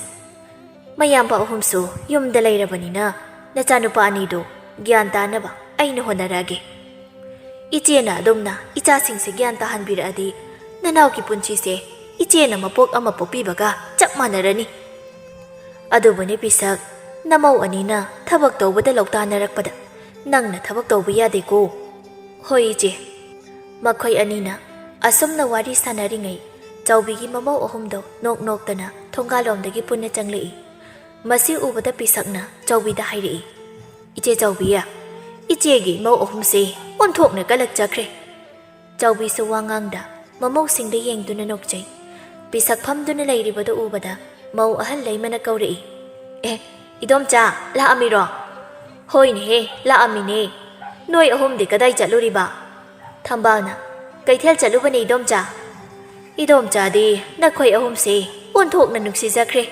ꯃꯌꯥꯝꯕ ꯑꯍꯨꯝꯁꯨ ꯌꯨꯝꯗ ꯂꯩꯔꯕꯅꯤꯅ ꯅꯆꯥꯅꯨꯄꯥ ꯑꯅꯤꯗꯨ ꯒ꯭ꯌꯥꯟ ꯇꯥꯅꯕ ꯑꯩꯅ ꯍꯣꯠꯅꯔꯛꯑꯒꯦ꯫ ꯏꯆꯦꯅ ꯑꯗꯨꯝꯅ ꯏꯆꯥꯁꯤꯡꯁꯦ ꯒ꯭ꯌꯥꯟ ꯇꯥꯍꯟꯕꯤꯔꯛꯑꯗꯤ ꯅꯅꯥꯎꯒꯤ ꯄꯨꯟꯁꯤꯁꯦ ꯏꯆꯦꯅ ꯃꯄꯣꯛ ꯑꯃ ꯄꯣꯛꯄꯤꯕꯒ ꯆꯞ ꯃꯥꯟꯅꯔꯅꯤ꯫ ꯑꯗꯨꯕꯨꯅꯦ ꯄꯤꯁꯛ, ꯅꯃꯧ ꯑꯅꯤꯅ ꯊꯕꯛ ꯇꯧꯕꯗ ꯂꯧꯇꯥꯅꯔꯛꯄꯗ ꯅꯪꯅ ꯊꯕꯛ ꯇꯧꯕ ꯌꯥꯗꯦꯀꯣ꯫ ꯍꯣꯏ ꯏꯆꯦ꯫ ꯃꯈꯣꯏ ꯑꯅꯤꯅ ꯑꯁꯨꯝꯅ ꯋꯥꯔꯤ ꯁꯥꯟꯅꯔꯤꯉꯩ ꯆꯥꯎꯕꯤꯒꯤ ꯃꯃꯧ ꯑꯍꯨꯝꯗꯣ ꯅꯣꯛ ꯅꯣꯛꯇꯅ ꯊꯣꯡꯒꯥꯜꯂꯣꯝꯗꯒꯤ ꯄꯨꯟꯅ ꯆꯪꯂꯛꯏ꯫ ꯃꯁꯤ ꯎꯕꯗ ꯄꯤꯁꯛꯅ ꯆꯥꯎꯕꯤꯗ ꯍꯥꯏꯔꯛꯏ, "ꯏꯆꯦ ꯆꯥꯎꯕꯤ, ꯏꯆꯦꯒꯤ ꯏꯃꯧ ꯑꯍꯨꯝꯁꯦ ꯑꯣꯟꯊꯣꯛꯅ ꯀꯂꯛꯆꯈ꯭ꯔꯦ꯫" ꯆꯥꯎꯕꯤꯁꯨ ꯋꯥ ꯉꯥꯡꯗ ꯃꯃꯧꯁꯤꯡꯗ ꯌꯦꯡꯗꯨꯅ ꯅꯣꯛꯆꯩ꯫ ꯄꯤꯁꯛ ꯐꯝꯗꯨꯅ ꯂꯩꯔꯤꯕꯗꯨ ꯎꯕꯗ ꯃꯧ ꯑꯍꯜ ꯂꯩꯃꯅ ꯀꯧꯔꯛꯏ, "ꯑꯦ, ꯏꯗꯣꯝꯆꯥ, ꯂꯥꯛꯑꯝꯃꯤꯔꯣ?" "ꯍꯣꯏꯅꯦꯍꯦ, ꯂꯥꯛꯑꯝꯃꯤꯅꯦ꯫ ꯅꯣꯏ ꯑꯍꯨꯝꯗꯤ ꯀꯗꯥꯏ ꯆꯠꯂꯨꯔꯤꯕ?" ꯊꯝꯕꯥꯜꯅ, "ꯀꯩꯊꯦꯜ ꯆꯠꯂꯨꯕꯅꯦ ꯏꯗꯣꯝꯆꯥ꯫" ꯏꯗꯣꯝꯆꯥꯗꯤ ꯅꯈꯣꯏ ꯑꯍꯨꯝꯁꯦ ꯑꯣꯟꯊꯣꯛꯅ ꯅꯨꯡꯁꯤꯖꯈ꯭ꯔꯦ꯫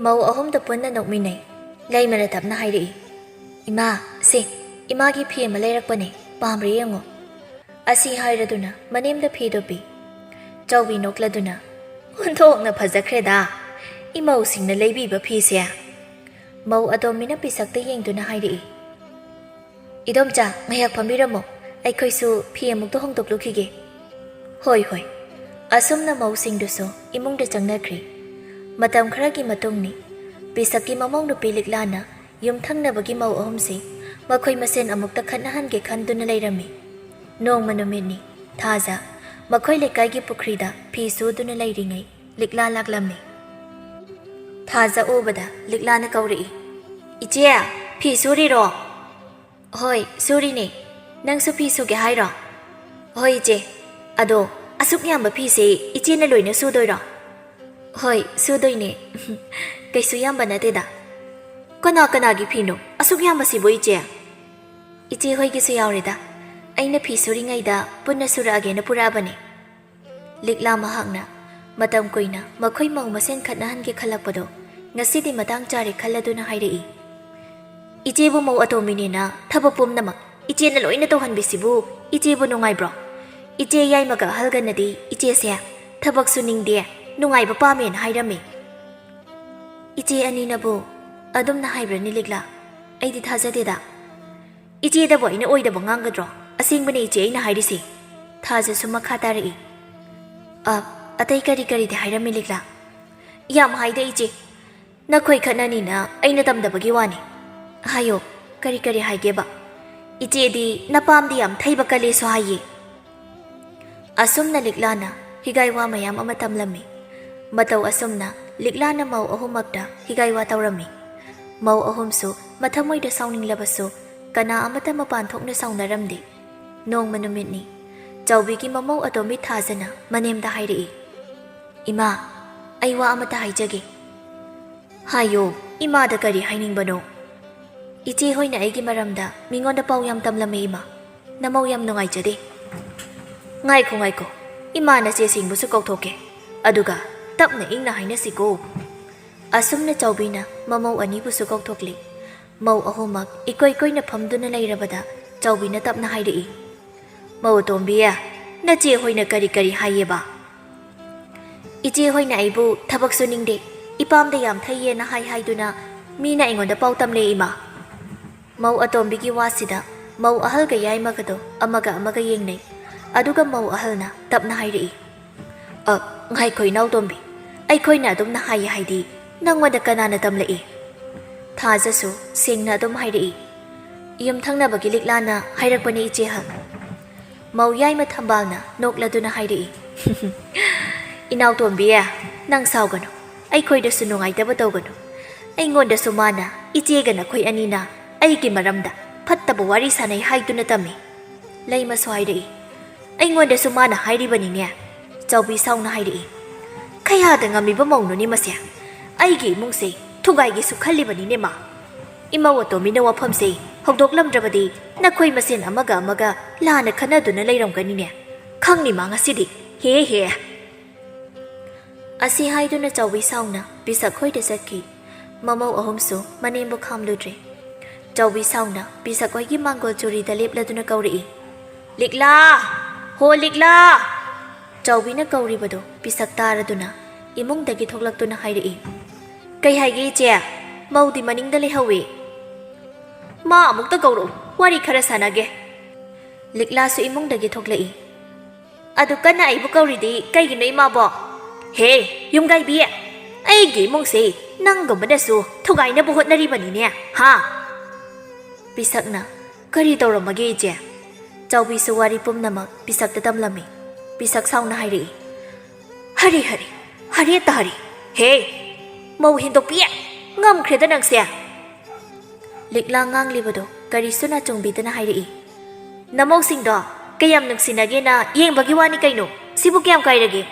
ꯃꯧ ꯑꯍꯨꯝꯗ ꯄꯨꯟꯅ ꯅꯣꯛꯃꯤꯟꯅꯩ꯫ ꯂꯩꯃꯅ ꯇꯞꯅ ꯍꯥꯏꯔꯛꯏ, "ꯏꯃꯥ, ꯁꯦ, ꯏꯃꯥꯒꯤ ꯐꯤ ꯑꯃ ꯂꯩꯔꯛꯄꯅꯦ, ꯄꯥꯝꯕ꯭ꯔꯥ ꯌꯦꯡꯉꯣ꯫" ꯑꯁꯤ ꯍꯥꯏꯔꯗꯨꯅ ꯃꯅꯦꯝꯗ ꯐꯤꯗꯣ ꯄꯤ꯫ ꯆꯥꯎꯕꯤ ꯅꯣꯛꯂꯗꯨꯅ, "ꯑꯣꯟꯊꯣꯛꯅ ꯐꯖꯈ꯭ꯔꯦꯗ, ꯏꯃꯧꯁꯤꯡꯅ ꯂꯩꯕꯤꯕ ꯐꯤꯁꯦ꯫" ꯃꯧ ꯑꯇꯣꯝꯕꯤꯅ ꯄꯤꯁꯛꯇ ꯌꯦꯡꯗꯨꯅ ꯍꯥꯏꯔꯛꯏ, "ꯏꯗꯣꯝꯆꯥ, ꯉꯥꯏꯍꯥꯛ ꯐꯝꯕꯤꯔꯝꯃꯣ, ꯑꯩꯈꯣꯏꯁꯨ ꯐꯤ ꯑꯃꯨꯛꯇ ꯍꯣꯡꯗꯣꯛꯂꯨꯈꯤꯒꯦ꯫" "ꯍꯣꯏ, ꯍꯣꯏ꯫" ꯑꯁꯨꯝꯅ ꯃꯧꯁꯤꯡꯗꯨꯁꯨ ꯏꯃꯨꯡꯗ ꯆꯪꯅꯈ꯭ꯔꯦ꯫ ꯃꯇꯝ ꯈꯔꯒꯤ ꯃꯇꯨꯡꯅꯤ꯫ ꯄꯤꯁꯛꯀꯤ ꯃꯃꯧ ꯅꯨꯄꯤ ꯂꯤꯛꯂꯥꯅ ꯌꯨꯝꯊꯪꯅꯕꯒꯤ ꯃꯧ ꯑꯍꯨꯝꯁꯤ ꯃꯈꯣꯏ ꯃꯁꯦꯟ ꯑꯃꯨꯛꯇ ꯈꯠꯅꯍꯟꯒꯦ ꯈꯟꯗꯨꯅ ꯂꯩꯔꯝꯃꯤ꯫ ꯅꯣꯡꯃ ꯅꯨꯃꯤꯠꯅꯤ, ꯊꯥꯖ ꯃꯈꯣꯏ ꯂꯩꯀꯥꯏꯒꯤ ꯄꯨꯈ꯭ꯔꯤꯗ ꯐꯤ ꯁꯨꯗꯨꯅ ꯂꯩꯔꯤꯉꯩ ꯂꯤꯛꯂꯥ ꯂꯥꯛꯂꯝꯃꯤ꯫ ꯊꯥꯖ ꯎꯕꯗ ꯂꯤꯛꯂꯥꯅ ꯀꯧꯔꯛꯏ, "ꯏꯆꯦ, ꯐꯤ ꯁꯨꯔꯤꯔꯣ?" "ꯍꯣꯏ, ꯁꯨꯔꯤꯅꯦ꯫ ꯅꯪꯁꯨ ꯐꯤ ꯁꯨꯒꯦ ꯍꯥꯏꯔꯣ?" "ꯍꯣꯏ, ꯏꯆꯦ꯫ ꯑꯗꯣ, ꯑꯁꯨꯛ ꯌꯥꯝꯕ ꯐꯤꯁꯦ ꯏꯆꯦꯅ ꯂꯣꯏꯅ ꯁꯨꯗꯣꯏꯔꯣ?" "ꯍꯣꯏ, ꯁꯨꯗꯣꯏꯅꯦ꯫ ꯀꯩꯁꯨ ꯌꯥꯝꯕ ꯅꯠꯇꯦꯗ꯫" "ꯀꯅꯥ ꯀꯅꯥꯒꯤ ꯐꯤꯅꯣ ꯑꯁꯨꯛ ꯌꯥꯝꯕꯁꯤꯕꯨ, ꯏꯆꯦ?" "ꯏꯆꯦ ꯍꯣꯏꯒꯤꯁꯨ ꯌꯥꯎꯔꯦꯗ꯫ ꯑꯩꯅ ꯐꯤ ꯁꯨꯔꯤꯉꯩꯗ ꯄꯨꯟꯅ ꯁꯨꯔꯛꯑꯒꯦꯅ ꯄꯨꯔꯛꯑꯕꯅꯦ꯫" ꯂꯤꯛꯂꯥ ꯃꯍꯥꯛꯅ ꯃꯇꯝ ꯀꯨꯏꯅ ꯃꯈꯣꯏ ꯃꯧ ꯃꯁꯦꯟ ꯈꯠꯅꯍꯟꯒꯦ ꯈꯜꯂꯛꯄꯗꯣ ꯉꯁꯤꯗꯤ ꯃꯇꯥꯡ ꯆꯥꯔꯦ ꯈꯜꯂꯗꯨꯅ ꯍꯥꯏꯔꯛꯏ, "ꯏꯆꯦꯕꯨ ꯃꯧ ꯑꯇꯣꯝꯕꯤꯅꯦꯅ ꯊꯕꯛ ꯄꯨꯝꯅꯃꯛ ꯏꯆꯦꯅ ꯂꯣꯏꯅ ꯇꯧꯍꯟꯕꯤꯁꯤꯕꯨ ꯏꯆꯦꯕꯨ ꯅꯨꯡꯉꯥꯏꯕ꯭ꯔꯣ? ꯏꯆꯦ ꯌꯥꯏꯃꯒ ꯑꯍꯜꯒꯅꯗꯤ ꯏꯆꯦꯁꯦ ꯊꯕꯛ ꯁꯨꯅꯤꯡꯗꯦ, ꯅꯨꯡꯉꯥꯏꯕ ꯄꯥꯝꯃꯦꯅ ꯍꯥꯏꯔꯝꯃꯤ꯫" "ꯏꯆꯦ ꯑꯅꯤꯅꯕꯨ ꯑꯗꯨꯝꯅ ꯍꯥꯏꯕ꯭ꯔꯅꯤ ꯂꯤꯛꯂꯥ? ꯑꯩꯗꯤ ꯊꯥꯖꯗꯦꯗ꯫" "ꯏꯆꯦꯗꯕꯨ ꯑꯩꯅ ꯑꯣꯏꯗꯕ ꯉꯥꯡꯒꯗ꯭ꯔꯣ? ꯑꯁꯦꯡꯕꯅꯦ ꯏꯆꯦ ꯑꯩꯅ ꯍꯥꯏꯔꯤꯁꯦ꯫" ꯊꯥꯖꯁꯨ ꯃꯈꯥ ꯇꯥꯔꯛꯏ, "ꯑ, ꯑꯇꯩ ꯀꯔꯤ ꯀꯔꯤꯗꯤ ꯍꯥꯏꯔꯝꯃꯤ ꯂꯤꯛꯂꯥ?" "ꯌꯥꯝ ꯍꯥꯏꯗ ꯏꯆꯦ꯫ ꯅꯈꯣꯏ ꯈꯠꯅꯅꯤꯅ ꯑꯩꯅ ꯇꯝꯗꯕꯒꯤ ꯋꯥꯅꯤ꯫" "ꯍꯥꯏꯌꯣ, ꯀꯔꯤ ꯀꯔꯤ ꯍꯥꯏꯒꯦꯕ?" "ꯏꯆꯦꯗꯤ ꯅꯄꯥꯝꯗꯤ ꯌꯥꯝ ꯊꯩꯕ ꯀꯜꯂꯦꯁꯨ ꯍꯥꯏꯌꯦ꯫" ꯑꯁꯨꯝꯅ ꯂꯤꯛꯂꯥꯅ ꯍꯤꯒꯥꯏ ꯋꯥ ꯃꯌꯥꯝ ꯑꯃ ꯇꯝꯂꯝꯃꯤ꯫ ꯃꯇꯧ ꯑꯁꯨꯝꯅ ꯂꯤꯛꯂꯥꯅ ꯃꯧ ꯑꯍꯨꯝꯃꯛꯇ ꯍꯤꯒꯥꯏ ꯋꯥ ꯇꯧꯔꯝꯃꯤ꯫ ꯃꯧ ꯑꯍꯨꯝꯁꯨ ꯃꯊꯃꯣꯏꯗ ꯁꯥꯎꯅꯤꯡꯂꯕꯁꯨ ꯀꯅꯥ ꯑꯃꯠꯇ ꯃꯄꯥꯟ ꯊꯣꯛꯅ ꯁꯥꯎꯅꯔꯝꯗꯦ꯫ ꯅꯣꯡꯃ ꯅꯨꯃꯤꯠꯅꯤ꯫ ꯆꯥꯎꯕꯤꯒꯤ ꯃꯃꯧ ꯑꯇꯣꯝꯕꯤ ꯊꯥꯖꯅ ꯃꯅꯦꯝꯗ ꯍꯥꯏꯔꯛꯏ, "ꯏꯃꯥ, ꯑꯩ ꯋꯥ ꯑꯃꯇ ꯍꯥꯏꯖꯒꯦ꯫" "ꯍꯥꯏꯌꯣ, ꯏꯃꯥꯗ ꯀꯔꯤ ꯍꯥꯏꯅꯤꯡꯕꯅꯣ?" "ꯏꯆꯦ ꯍꯣꯏꯅ ꯑꯩꯒꯤ ꯃꯔꯝꯗ ꯃꯤꯉꯣꯟꯗ ꯄꯥꯎ ꯌꯥꯝ ꯇꯝꯂꯝꯃꯦ ꯏꯃꯥ꯫ ꯅꯃꯧ ꯌꯥꯝ ꯅꯨꯡꯉꯥꯏꯖꯗꯦ꯫" "ꯉꯥꯏꯈꯣ, ꯉꯥꯏꯈꯣ, ꯏꯃꯥ ꯅꯆꯦꯁꯤꯡꯕꯨꯁꯨ ꯀꯧꯊꯣꯛꯀꯦ꯫ ꯑꯗꯨꯒ ꯇꯞꯅ ꯏꯪꯅ ꯍꯥꯏꯅꯁꯤꯀꯣ꯫" ꯑꯁꯨꯝꯅ ꯆꯥꯎꯕꯤꯅ ꯃꯃꯧ ꯑꯅꯤꯕꯨꯁꯨ ꯀꯧꯊꯣꯛꯂꯦ꯫ ꯃꯧ ꯑꯍꯨꯝꯃꯛ ꯏꯀꯣꯏ ꯀꯣꯏꯅ ꯐꯝꯗꯨꯅ ꯂꯩꯔꯕꯗ ꯆꯥꯎꯕꯤꯅ ꯇꯞꯅ ꯍꯥꯏꯔꯛꯏ, "ꯃꯧ ꯑꯇꯣꯝꯕꯤ, ꯅꯆꯦ ꯍꯣꯏꯅ ꯀꯔꯤ ꯀꯔꯤ ꯍꯥꯏꯌꯦꯕ?" "ꯏꯆꯦ ꯍꯣꯏꯅ ꯑꯩꯕꯨ ꯊꯕꯛ ꯁꯨꯅꯤꯡꯗꯦ, ꯏꯄꯥꯝꯗ ꯌꯥꯝ ꯊꯩꯌꯦꯅ ꯍꯥꯏ ꯍꯥꯏꯗꯨꯅ ꯃꯤꯅ ꯑꯩꯉꯣꯟꯗ ꯄꯥꯎ ꯇꯝꯂꯦ ꯏꯃꯥ꯫" ꯃꯧ ꯑꯇꯣꯝꯕꯤꯒꯤ ꯋꯥꯁꯤꯗ ꯃꯧ ꯑꯍꯜꯒ ꯌꯥꯏꯃꯒꯗꯣ ꯑꯃꯒ ꯑꯃꯒ ꯌꯦꯡꯅꯩ꯫ ꯑꯗꯨꯒ ꯃꯧ ꯑꯍꯜꯅ ꯇꯞꯅ ꯍꯥꯏꯔꯛꯏ, "ꯑ, ꯉꯥꯏꯈꯣ ꯏꯅꯥꯎꯇꯣꯝꯕꯤ, ꯑꯩꯈꯣꯏꯅ ꯑꯗꯨꯝꯅ ꯍꯥꯏꯌꯦ ꯍꯥꯏꯗꯤ ꯅꯪꯉꯣꯟꯗ ꯀꯅꯥꯅ ꯇꯝꯂꯛꯏ?" ꯊꯥꯖꯁꯨ ꯁꯦꯡꯅ ꯑꯗꯨꯝ ꯍꯥꯏꯔꯛꯏ, "ꯌꯨꯝꯊꯪꯅꯕꯒꯤ ꯂꯤꯛꯂꯥꯅ ꯍꯥꯏꯔꯛꯄꯅꯤ ꯏꯆꯦ ꯑꯍꯜ꯫" ꯃꯧ ꯌꯥꯏꯃ ꯊꯝꯕꯥꯜꯅ ꯅꯣꯛꯂꯗꯨꯅ ꯍꯥꯏꯔꯛꯏ, "ꯏꯅꯥꯎꯇꯣꯝꯕꯤ, ꯅꯪ ꯁꯥꯎꯒꯅꯨ, ꯑꯩꯈꯣꯏꯗꯁꯨ ꯅꯨꯡꯉꯥꯏꯇꯕ ꯇꯧꯒꯅꯨ꯫ ꯑꯩꯉꯣꯟꯗꯁꯨ ꯃꯥꯅ ꯏꯆꯦꯒ ꯅꯈꯣꯏ ꯑꯅꯤꯅ ꯑꯩꯒꯤ ꯃꯔꯝꯗ ꯐꯠꯇꯕ ꯋꯥꯔꯤ ꯁꯥꯟꯅꯩ ꯍꯥꯏꯗꯨꯅ ꯇꯝꯃꯤ꯫" ꯂꯩꯃꯁꯨ ꯍꯥꯏꯔꯛꯏ, "ꯑꯩꯉꯣꯟꯗꯁꯨ ꯃꯥꯅ ꯍꯥꯏꯔꯤꯕꯅꯤꯅꯦ꯫" ꯆꯥꯎꯕꯤ ꯁꯥꯎꯅ ꯍꯥꯏꯔꯛꯏ, "ꯀꯌꯥꯗ ꯉꯝꯃꯤꯕ ꯃꯧꯅꯣꯅꯦ ꯃꯁꯦ? ꯑꯩꯒꯤ ꯏꯃꯨꯡꯁꯦ ꯊꯨꯒꯥꯏꯒꯦꯁꯨ ꯈꯜꯂꯤꯕꯅꯤꯅꯦ ꯃꯥ꯫ ꯏꯃꯧ ꯑꯇꯣꯝꯕꯤꯅ ꯋꯥꯐꯝꯁꯦ ꯍꯧꯗꯣꯛꯂꯝꯗ꯭ꯔꯕꯗꯤ ꯅꯈꯣꯏ ꯃꯁꯦꯟ ꯑꯃꯒ ꯑꯃꯒ ꯂꯥꯟꯅ ꯈꯟꯅꯗꯨꯅ ꯂꯩꯔꯝꯒꯅꯤꯅꯦ꯫ ꯈꯪꯅꯤ ꯃꯥ ꯉꯁꯤꯗꯤ꯫ ꯍꯦ ꯍꯦ!" ꯑꯁꯤ ꯍꯥꯏꯗꯨꯅ ꯆꯥꯎꯕꯤ ꯁꯥꯎꯅ ꯄꯤꯁꯛ ꯍꯣꯏꯗ ꯆꯠꯈꯤ꯫ ꯃꯃꯧ ꯑꯍꯨꯝꯁꯨ ꯃꯅꯦꯝꯕꯨ ꯈꯥꯝꯂꯨꯗ꯭ꯔꯦ꯫ ꯆꯥꯎꯕꯤ ꯁꯥꯎꯅ ꯄꯤꯁꯛ ꯍꯣꯏꯒꯤ ꯃꯥꯡꯒꯣꯜ ꯆꯨꯔꯤꯗ ꯂꯦꯞꯂꯗꯨꯅ ꯀꯧꯔꯛꯏ, "ꯂꯤꯛꯂꯥ! ꯍꯣ ꯂꯤꯛꯂꯥ!" ꯆꯥꯎꯕꯤꯅ ꯀꯧꯔꯤꯕꯗꯨ ꯄꯤꯁꯛ ꯇꯥꯔꯗꯨꯅ ꯏꯃꯨꯡꯗꯒꯤ ꯊꯣꯛꯂꯛꯇꯨꯅ ꯍꯥꯏꯔꯛꯏ, "ꯀꯩ ꯍꯥꯏꯒꯦ ꯏꯆꯦ? ꯃꯧꯗꯤ ꯃꯅꯤꯡꯗ ꯂꯩꯍꯧꯋꯤ꯫" "ꯃꯥ ꯑꯃꯨꯛꯇ ꯀꯧꯔꯛꯎ, ꯋꯥꯔꯤ ꯈꯔ ꯁꯥꯟꯅꯒꯦ꯫ ꯂꯤꯛꯂꯥꯁꯨ ꯏꯃꯨꯡꯗꯒꯤ ꯊꯣꯛꯂꯛꯏ꯫ "ꯑꯗꯨ ꯀꯟꯅ ꯑꯩꯕꯨ ꯀꯧꯔꯤꯗꯤ ꯀꯩꯒꯤꯅꯣ, ꯏꯃꯥꯕꯣꯛ?" "ꯍꯦ, ꯌꯨꯝꯒꯥꯏꯕꯤ, ꯑꯩꯒꯤ ꯏꯃꯨꯡꯁꯦ ꯅꯪꯒꯨꯝꯕꯅꯁꯨ ꯊꯨꯒꯥꯏꯅꯕ ꯍꯣꯠꯅꯔꯤꯕꯅꯤꯅꯦ, ꯍꯥ?" ꯄꯤꯁꯛꯅ, "ꯀꯔꯤ ꯇꯧꯔꯝꯃꯒꯦ, ꯏꯆꯦ?" ꯆꯥꯎꯕꯤꯁꯨ ꯋꯥꯔꯤ ꯄꯨꯝꯅꯃꯛ ꯄꯤꯁꯛꯇ ꯇꯝꯂꯝꯃꯤ꯫ ꯄꯤꯁꯛ ꯁꯥꯎꯅ ꯍꯥꯏꯔꯛꯏ, "ꯍꯔꯤ ꯍꯔꯤ, ꯍꯔꯤ ꯇꯍꯔꯤ꯫ ꯍꯦ, ꯃꯧ ꯍꯦꯟꯗꯣꯛꯄꯤ, ꯉꯝꯈ꯭ꯔꯦꯗ ꯅꯪꯁꯦ!" ꯂꯤꯛꯂꯥ ꯉꯥꯡꯂꯤꯕꯗꯣ ꯀꯔꯤꯁꯨ ꯅꯥꯆꯨꯡꯕꯤꯗꯅ ꯍꯥꯏꯔꯛꯏ, "ꯅꯃꯧꯁꯤꯡꯗꯣ ꯀꯌꯥꯝ ꯅꯨꯡꯁꯤꯅꯒꯦꯅ ꯌꯦꯡꯕꯒꯤ ꯋꯥꯅꯤ ꯀꯩꯅꯣ, ꯁꯤꯕꯨ ꯀꯌꯥꯝ ꯀꯥꯏꯔꯒꯦ?"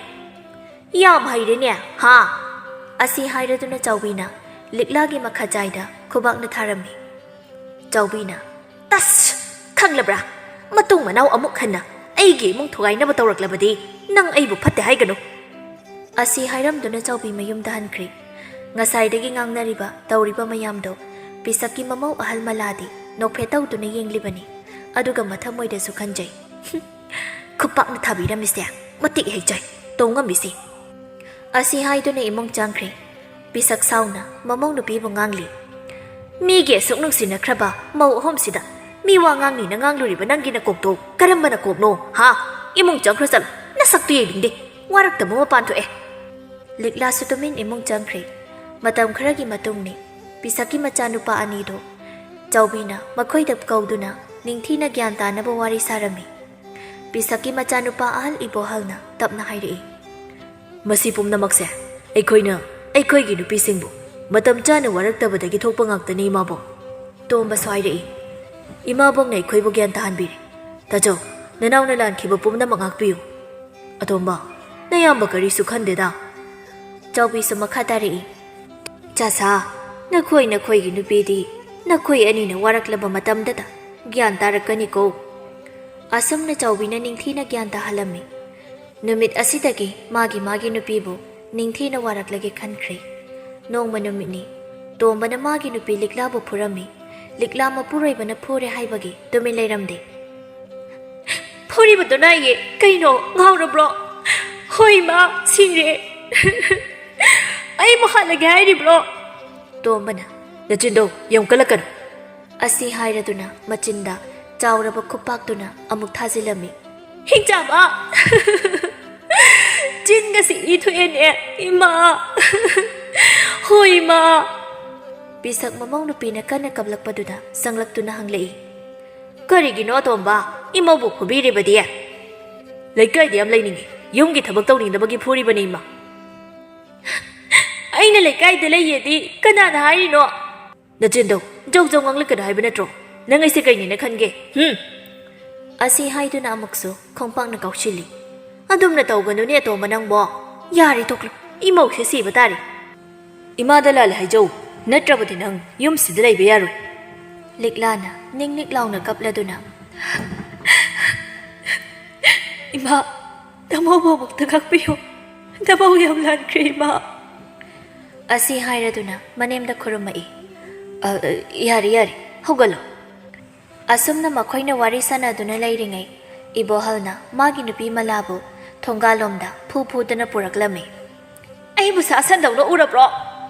"ꯌꯥꯝ ꯍꯩꯔꯦꯅꯦ, ꯍꯥ?" ꯑꯁꯤ ꯍꯥꯏꯔꯗꯨꯅ ꯆꯥꯎꯕꯤꯅ ꯂꯤꯛꯂꯥꯒꯤ ꯃꯈꯥꯖꯥꯏꯗ ꯈꯨꯕꯥꯛꯅ ꯊꯥꯔꯝꯃꯤ꯫ ꯆꯥꯎꯕꯤꯅ, "ꯇꯁ! ꯈꯪꯂꯕ꯭ꯔꯥ? ꯃꯇꯨꯡ ꯃꯅꯥꯎ ꯑꯃꯨꯛ ꯍꯟꯅ ꯑꯩꯒꯤ ꯏꯃꯨꯡ ꯊꯨꯒꯥꯏꯅꯕ ꯇꯧꯔꯛꯂꯕꯗꯤ ꯅꯪ ꯑꯩꯕꯨ ꯐꯠꯇꯦ ꯍꯥꯏꯒꯅꯨ!" ꯑꯁꯤ ꯍꯥꯏꯔꯝꯗꯨꯅ ꯆꯥꯎꯕꯤ ꯃꯌꯨꯝꯗ ꯍꯟꯈ꯭ꯔꯦ꯫ ꯉꯁꯥꯏꯗꯒꯤ ꯉꯥꯡꯅꯔꯤꯕ ꯇꯧꯔꯤꯕ ꯃꯌꯥꯝꯗꯣ ꯄꯤꯁꯛꯀꯤ ꯃꯃꯧ ꯑꯍꯜ ꯃꯂꯥꯗꯤ ꯅꯣꯛꯐꯦꯠ ꯇꯧꯗꯨꯅ ꯌꯦꯡꯂꯤꯕꯅꯤ꯫ ꯑꯗꯨꯒ ꯃꯊꯃꯣꯏꯗꯁꯨ ꯈꯟꯖꯩ, "ꯈꯨꯄꯥꯛꯅ ꯊꯥꯕꯤꯔꯝꯃꯤꯁꯦ ꯃꯇꯤꯛ ꯍꯦꯛ ꯆꯥꯏ, ꯇꯧ ꯉꯝꯃꯤꯁꯦ!" ꯑꯁꯤ ꯍꯥꯏꯗꯨꯅ ꯏꯃꯨꯡ ꯆꯪꯈ꯭ꯔꯦ꯫ ꯄꯤꯁꯛ ꯁꯥꯎꯅ ꯃꯃꯧ ꯅꯨꯄꯤꯕꯨ ꯉꯥꯡꯂꯤ, "ꯃꯤꯒꯤ ꯑꯁꯨꯛ ꯅꯨꯡꯁꯤꯅꯈ꯭ꯔꯕ ꯃꯧ ꯑꯍꯨꯝꯁꯤꯗ ꯃꯤ ꯋꯥ ꯉꯥꯡꯅꯤꯅ ꯉꯥꯡꯂꯨꯔꯤꯕ ꯅꯪꯒꯤ ꯅꯀꯣꯛꯇꯣ ꯀꯔꯝꯕ ꯅꯀꯣꯛꯅꯣ, ꯍꯥ? ꯏꯃꯨꯡ ꯆꯪꯈ꯭ꯔꯣ ꯆꯠꯂꯣ, ꯅꯁꯛꯇꯨ ꯌꯦꯡꯅꯤꯡꯗꯦ, ꯋꯥꯔꯛꯇꯕ ꯃꯄꯥꯟ ꯊꯣꯛꯑꯦ!" ꯂꯤꯛꯂꯥꯁꯨ ꯇꯨꯃꯤꯟ ꯏꯃꯨꯡ ꯆꯪꯈ꯭ꯔꯦ꯫ ꯃꯇꯝ ꯈꯔꯒꯤ ꯃꯇꯨꯡꯅꯤ꯫ ꯄꯤꯁꯛꯀꯤ ꯃꯆꯥꯅꯨꯄꯥ ꯑꯅꯤꯗꯣ ꯆꯥꯎꯕꯤꯅ ꯃꯈꯣꯏꯗ ꯀꯧꯗꯨꯅ ꯅꯤꯡꯊꯤꯅ ꯒ꯭ꯌꯥꯟ ꯇꯥꯅꯕ ꯋꯥꯔꯤ ꯁꯥꯔꯝꯃꯤ꯫ ꯄꯤꯁꯛꯀꯤ ꯃꯆꯥꯅꯨꯄꯥ ꯑꯍꯜ ꯏꯕꯣꯍꯜꯅ ꯇꯞꯅ ꯍꯥꯏꯔꯛꯏ, "ꯃꯁꯤ ꯄꯨꯝꯅꯃꯛꯁꯦ ꯑꯩꯈꯣꯏꯅ ꯑꯩꯈꯣꯏꯒꯤ ꯅꯨꯄꯤꯁꯤꯡꯕꯨ ꯃꯇꯝ ꯆꯥꯅ ꯋꯥꯔꯛꯇꯕꯗꯒꯤ ꯊꯣꯛꯄ ꯉꯥꯛꯇꯅꯤ, ꯏꯃꯥꯕꯣꯛ꯫" ꯇꯣꯝꯕꯁꯨ ꯍꯥꯏꯔꯛꯏ, "ꯏꯃꯥꯕꯣꯛꯅ ꯑꯩꯈꯣꯏꯕꯨ ꯒ꯭ꯌꯥꯟ ꯇꯥꯍꯟꯕꯤꯔꯦ꯫ ꯇꯥꯆꯧ, ꯅꯅꯥꯎꯅ ꯂꯥꯟꯈꯤꯕ ꯄꯨꯝꯅꯃꯛ ꯉꯥꯛꯄꯤꯌꯨ꯫" "ꯑꯇꯣꯝꯕ, ꯅꯌꯥꯝꯕ ꯀꯔꯤꯁꯨ ꯈꯟꯗꯦꯗ꯫" ꯆꯥꯎꯕꯤꯁꯨ ꯃꯈꯥ ꯇꯥꯔꯛꯏ, "ꯆꯥꯁꯥ, ꯅꯈꯣꯏ ꯅꯈꯣꯏꯒꯤ ꯅꯨꯄꯤꯗꯤ ꯅꯈꯣꯏ ꯑꯅꯤꯅ ꯋꯥꯔꯛꯂꯕ ꯃꯇꯝꯗꯇ ꯒ꯭ꯌꯥꯟ ꯇꯥꯔꯛꯀꯅꯤꯀꯣ꯫" ꯑꯁꯨꯝꯅ ꯆꯥꯎꯕꯤꯅ ꯅꯤꯡꯊꯤꯅ ꯒ꯭ꯌꯥꯟ ꯇꯥꯍꯜꯂꯝꯃꯤ꯫ ꯅꯨꯃꯤꯠ ꯑꯁꯤꯗꯒꯤ ꯃꯥꯒꯤ ꯃꯥꯒꯤ ꯅꯨꯄꯤꯕꯨ ꯅꯤꯡꯊꯤꯅ ꯋꯥꯔꯛꯂꯒꯦ ꯈꯟꯈ꯭ꯔꯦ꯫ ꯅꯣꯡꯃ ꯅꯨꯃꯤꯠꯅꯤ꯫ ꯇꯣꯝꯕꯅ ꯃꯥꯒꯤ ꯅꯨꯄꯤ ꯂꯤꯛꯂꯥꯕꯨ ꯐꯨꯔꯝꯃꯤ꯫ ꯂꯤꯛꯂꯥ ꯃꯄꯨꯔꯣꯏꯕꯅ ꯐꯨꯔꯦ ꯍꯥꯏꯕꯒꯤ ꯇꯨꯃꯤꯟ ꯂꯩꯔꯝꯗꯦ꯫ "ꯐꯨꯔꯤꯕꯗꯨꯅ ꯑꯩꯒꯤ ꯀꯩꯅꯣ, ꯉꯥꯎꯔꯕ꯭ꯔꯣ? ꯍꯣꯏ, ꯏꯃꯥ, ꯁꯤꯔꯦ꯫ ꯑꯩꯕꯨ ꯍꯥꯠꯂꯒꯦ ꯍꯥꯏꯔꯤꯕ꯭ꯔꯣ?" ꯇꯣꯝꯕꯅ, "ꯅꯆꯤꯟꯗꯣ ꯌꯥꯝ ꯀꯜꯂꯛꯀꯅꯨ꯫ ꯑꯁꯤ ꯍꯥꯏꯔꯗꯨꯅ ꯃꯆꯤꯟꯗ ꯆꯥꯎꯔꯕ ꯈꯨꯄꯥꯛꯇꯨꯅ ꯑꯃꯨꯛ ꯊꯥꯖꯤꯜꯂꯝꯃꯤ꯫ "ꯍꯤꯡꯆꯥꯕ! ꯆꯤꯟꯒꯁꯤ ꯏ ꯊꯣꯛꯑꯦꯅꯦ, ꯏꯃꯥ! ꯍꯣꯏ, ꯏꯃꯥ!" ꯄꯤꯁꯛ ꯃꯃꯧ ꯅꯨꯄꯤꯅ ꯀꯟꯅ ꯀꯞꯂꯛꯄꯗꯨꯗ ꯆꯪꯂꯛꯇꯨꯅ ꯍꯪꯂꯛꯏ꯫ "ꯀꯔꯤꯒꯤꯅꯣ ꯑꯇꯣꯝꯕ? ꯏꯃꯧꯕꯨ ꯐꯨꯕꯤꯔꯤꯕꯗꯤ? ꯂꯩꯀꯥꯏꯗ ꯌꯥꯝ ꯂꯩꯅꯤꯡꯉꯤ꯫ ꯌꯨꯝꯒꯤ ꯊꯕꯛ ꯇꯧꯅꯤꯡꯗꯕꯒꯤ ꯐꯨꯔꯤꯕꯅꯤ, ꯏꯃꯥ!" "ꯑꯩꯅ ꯂꯩꯀꯥꯏꯗ ꯂꯩꯌꯦꯗꯤ ꯀꯅꯥꯅ ꯍꯥꯏꯔꯤꯅꯣ?" "ꯅꯆꯤꯟꯗꯣ ꯖꯧ ꯖꯧ ꯉꯥꯡꯂꯛꯀꯅꯨ ꯍꯥꯏꯕ ꯅꯠꯇ꯭ꯔꯣ? ꯅꯪ ꯑꯩꯁꯦ ꯀꯩꯅꯦꯅ ꯈꯟꯒꯦ? ꯍꯨꯝ?" ꯑꯁꯤ ꯍꯥꯏꯗꯨꯅ ꯑꯃꯨꯛꯁꯨ ꯈꯣꯡꯄꯥꯛꯅ ꯀꯥꯎꯁꯤꯜꯂꯤ꯫ "ꯑꯗꯨꯝꯅ ꯇꯧꯒꯅꯨꯅꯦ ꯑꯇꯣꯝꯕ ꯅꯪꯕꯣ꯫ ꯌꯥꯔꯦ, ꯇꯣꯛꯂꯣ꯫ ꯏꯃꯧꯁꯦ ꯁꯤꯕ ꯇꯥꯔꯦ꯫ ꯏꯃꯥꯗ ꯂꯥꯜꯂꯦ ꯍꯥꯏꯖꯧ, ꯅꯠꯇ꯭ꯔꯕꯗꯤ ꯅꯪ ꯌꯨꯝꯁꯤꯗ ꯂꯩꯕ ꯌꯥꯔꯣꯏ꯫" ꯂꯤꯛꯂꯥꯅ ꯅꯤꯛ ꯅꯤꯛ ꯂꯥꯎꯅ ꯀꯞꯂꯗꯨꯅ, "ꯏꯃꯥ, ꯅꯃꯧꯕꯨ ꯑꯃꯨꯛꯇ ꯉꯥꯛꯄꯤꯌꯨ꯫ ꯅꯃꯧ ꯌꯥꯝ ꯂꯥꯟꯈ꯭ꯔꯦ, ꯏꯃꯥ꯫" ꯑꯁꯤ ꯍꯥꯏꯔꯗꯨꯅ ꯃꯅꯦꯝꯗ ꯈꯨꯔꯨꯝꯃꯛꯏ꯫ "ꯑ, ꯑ, ꯌꯥꯔꯦ, ꯌꯥꯔꯦ, ꯍꯧꯒꯠꯂꯣ꯫" ꯑꯁꯨꯝꯅ ꯃꯈꯣꯏꯅ ꯋꯥꯔꯤ ꯁꯥꯟꯅꯗꯨꯅ ꯂꯩꯔꯤꯉꯩ, ꯏꯕꯣꯍꯜꯅ ꯃꯥꯒꯤ ꯅꯨꯄꯤ ꯃꯂꯥꯕꯨ ꯊꯣꯡꯒꯥꯜꯂꯣꯝꯗ ꯐꯨ ꯐꯨꯗꯨꯅ ꯄꯨꯔꯛꯂꯝꯃꯤ꯫ "ꯑꯩꯕꯨ ꯁꯥ ꯁꯟꯗꯧꯅ ꯎꯔꯕ꯭ꯔꯣ?"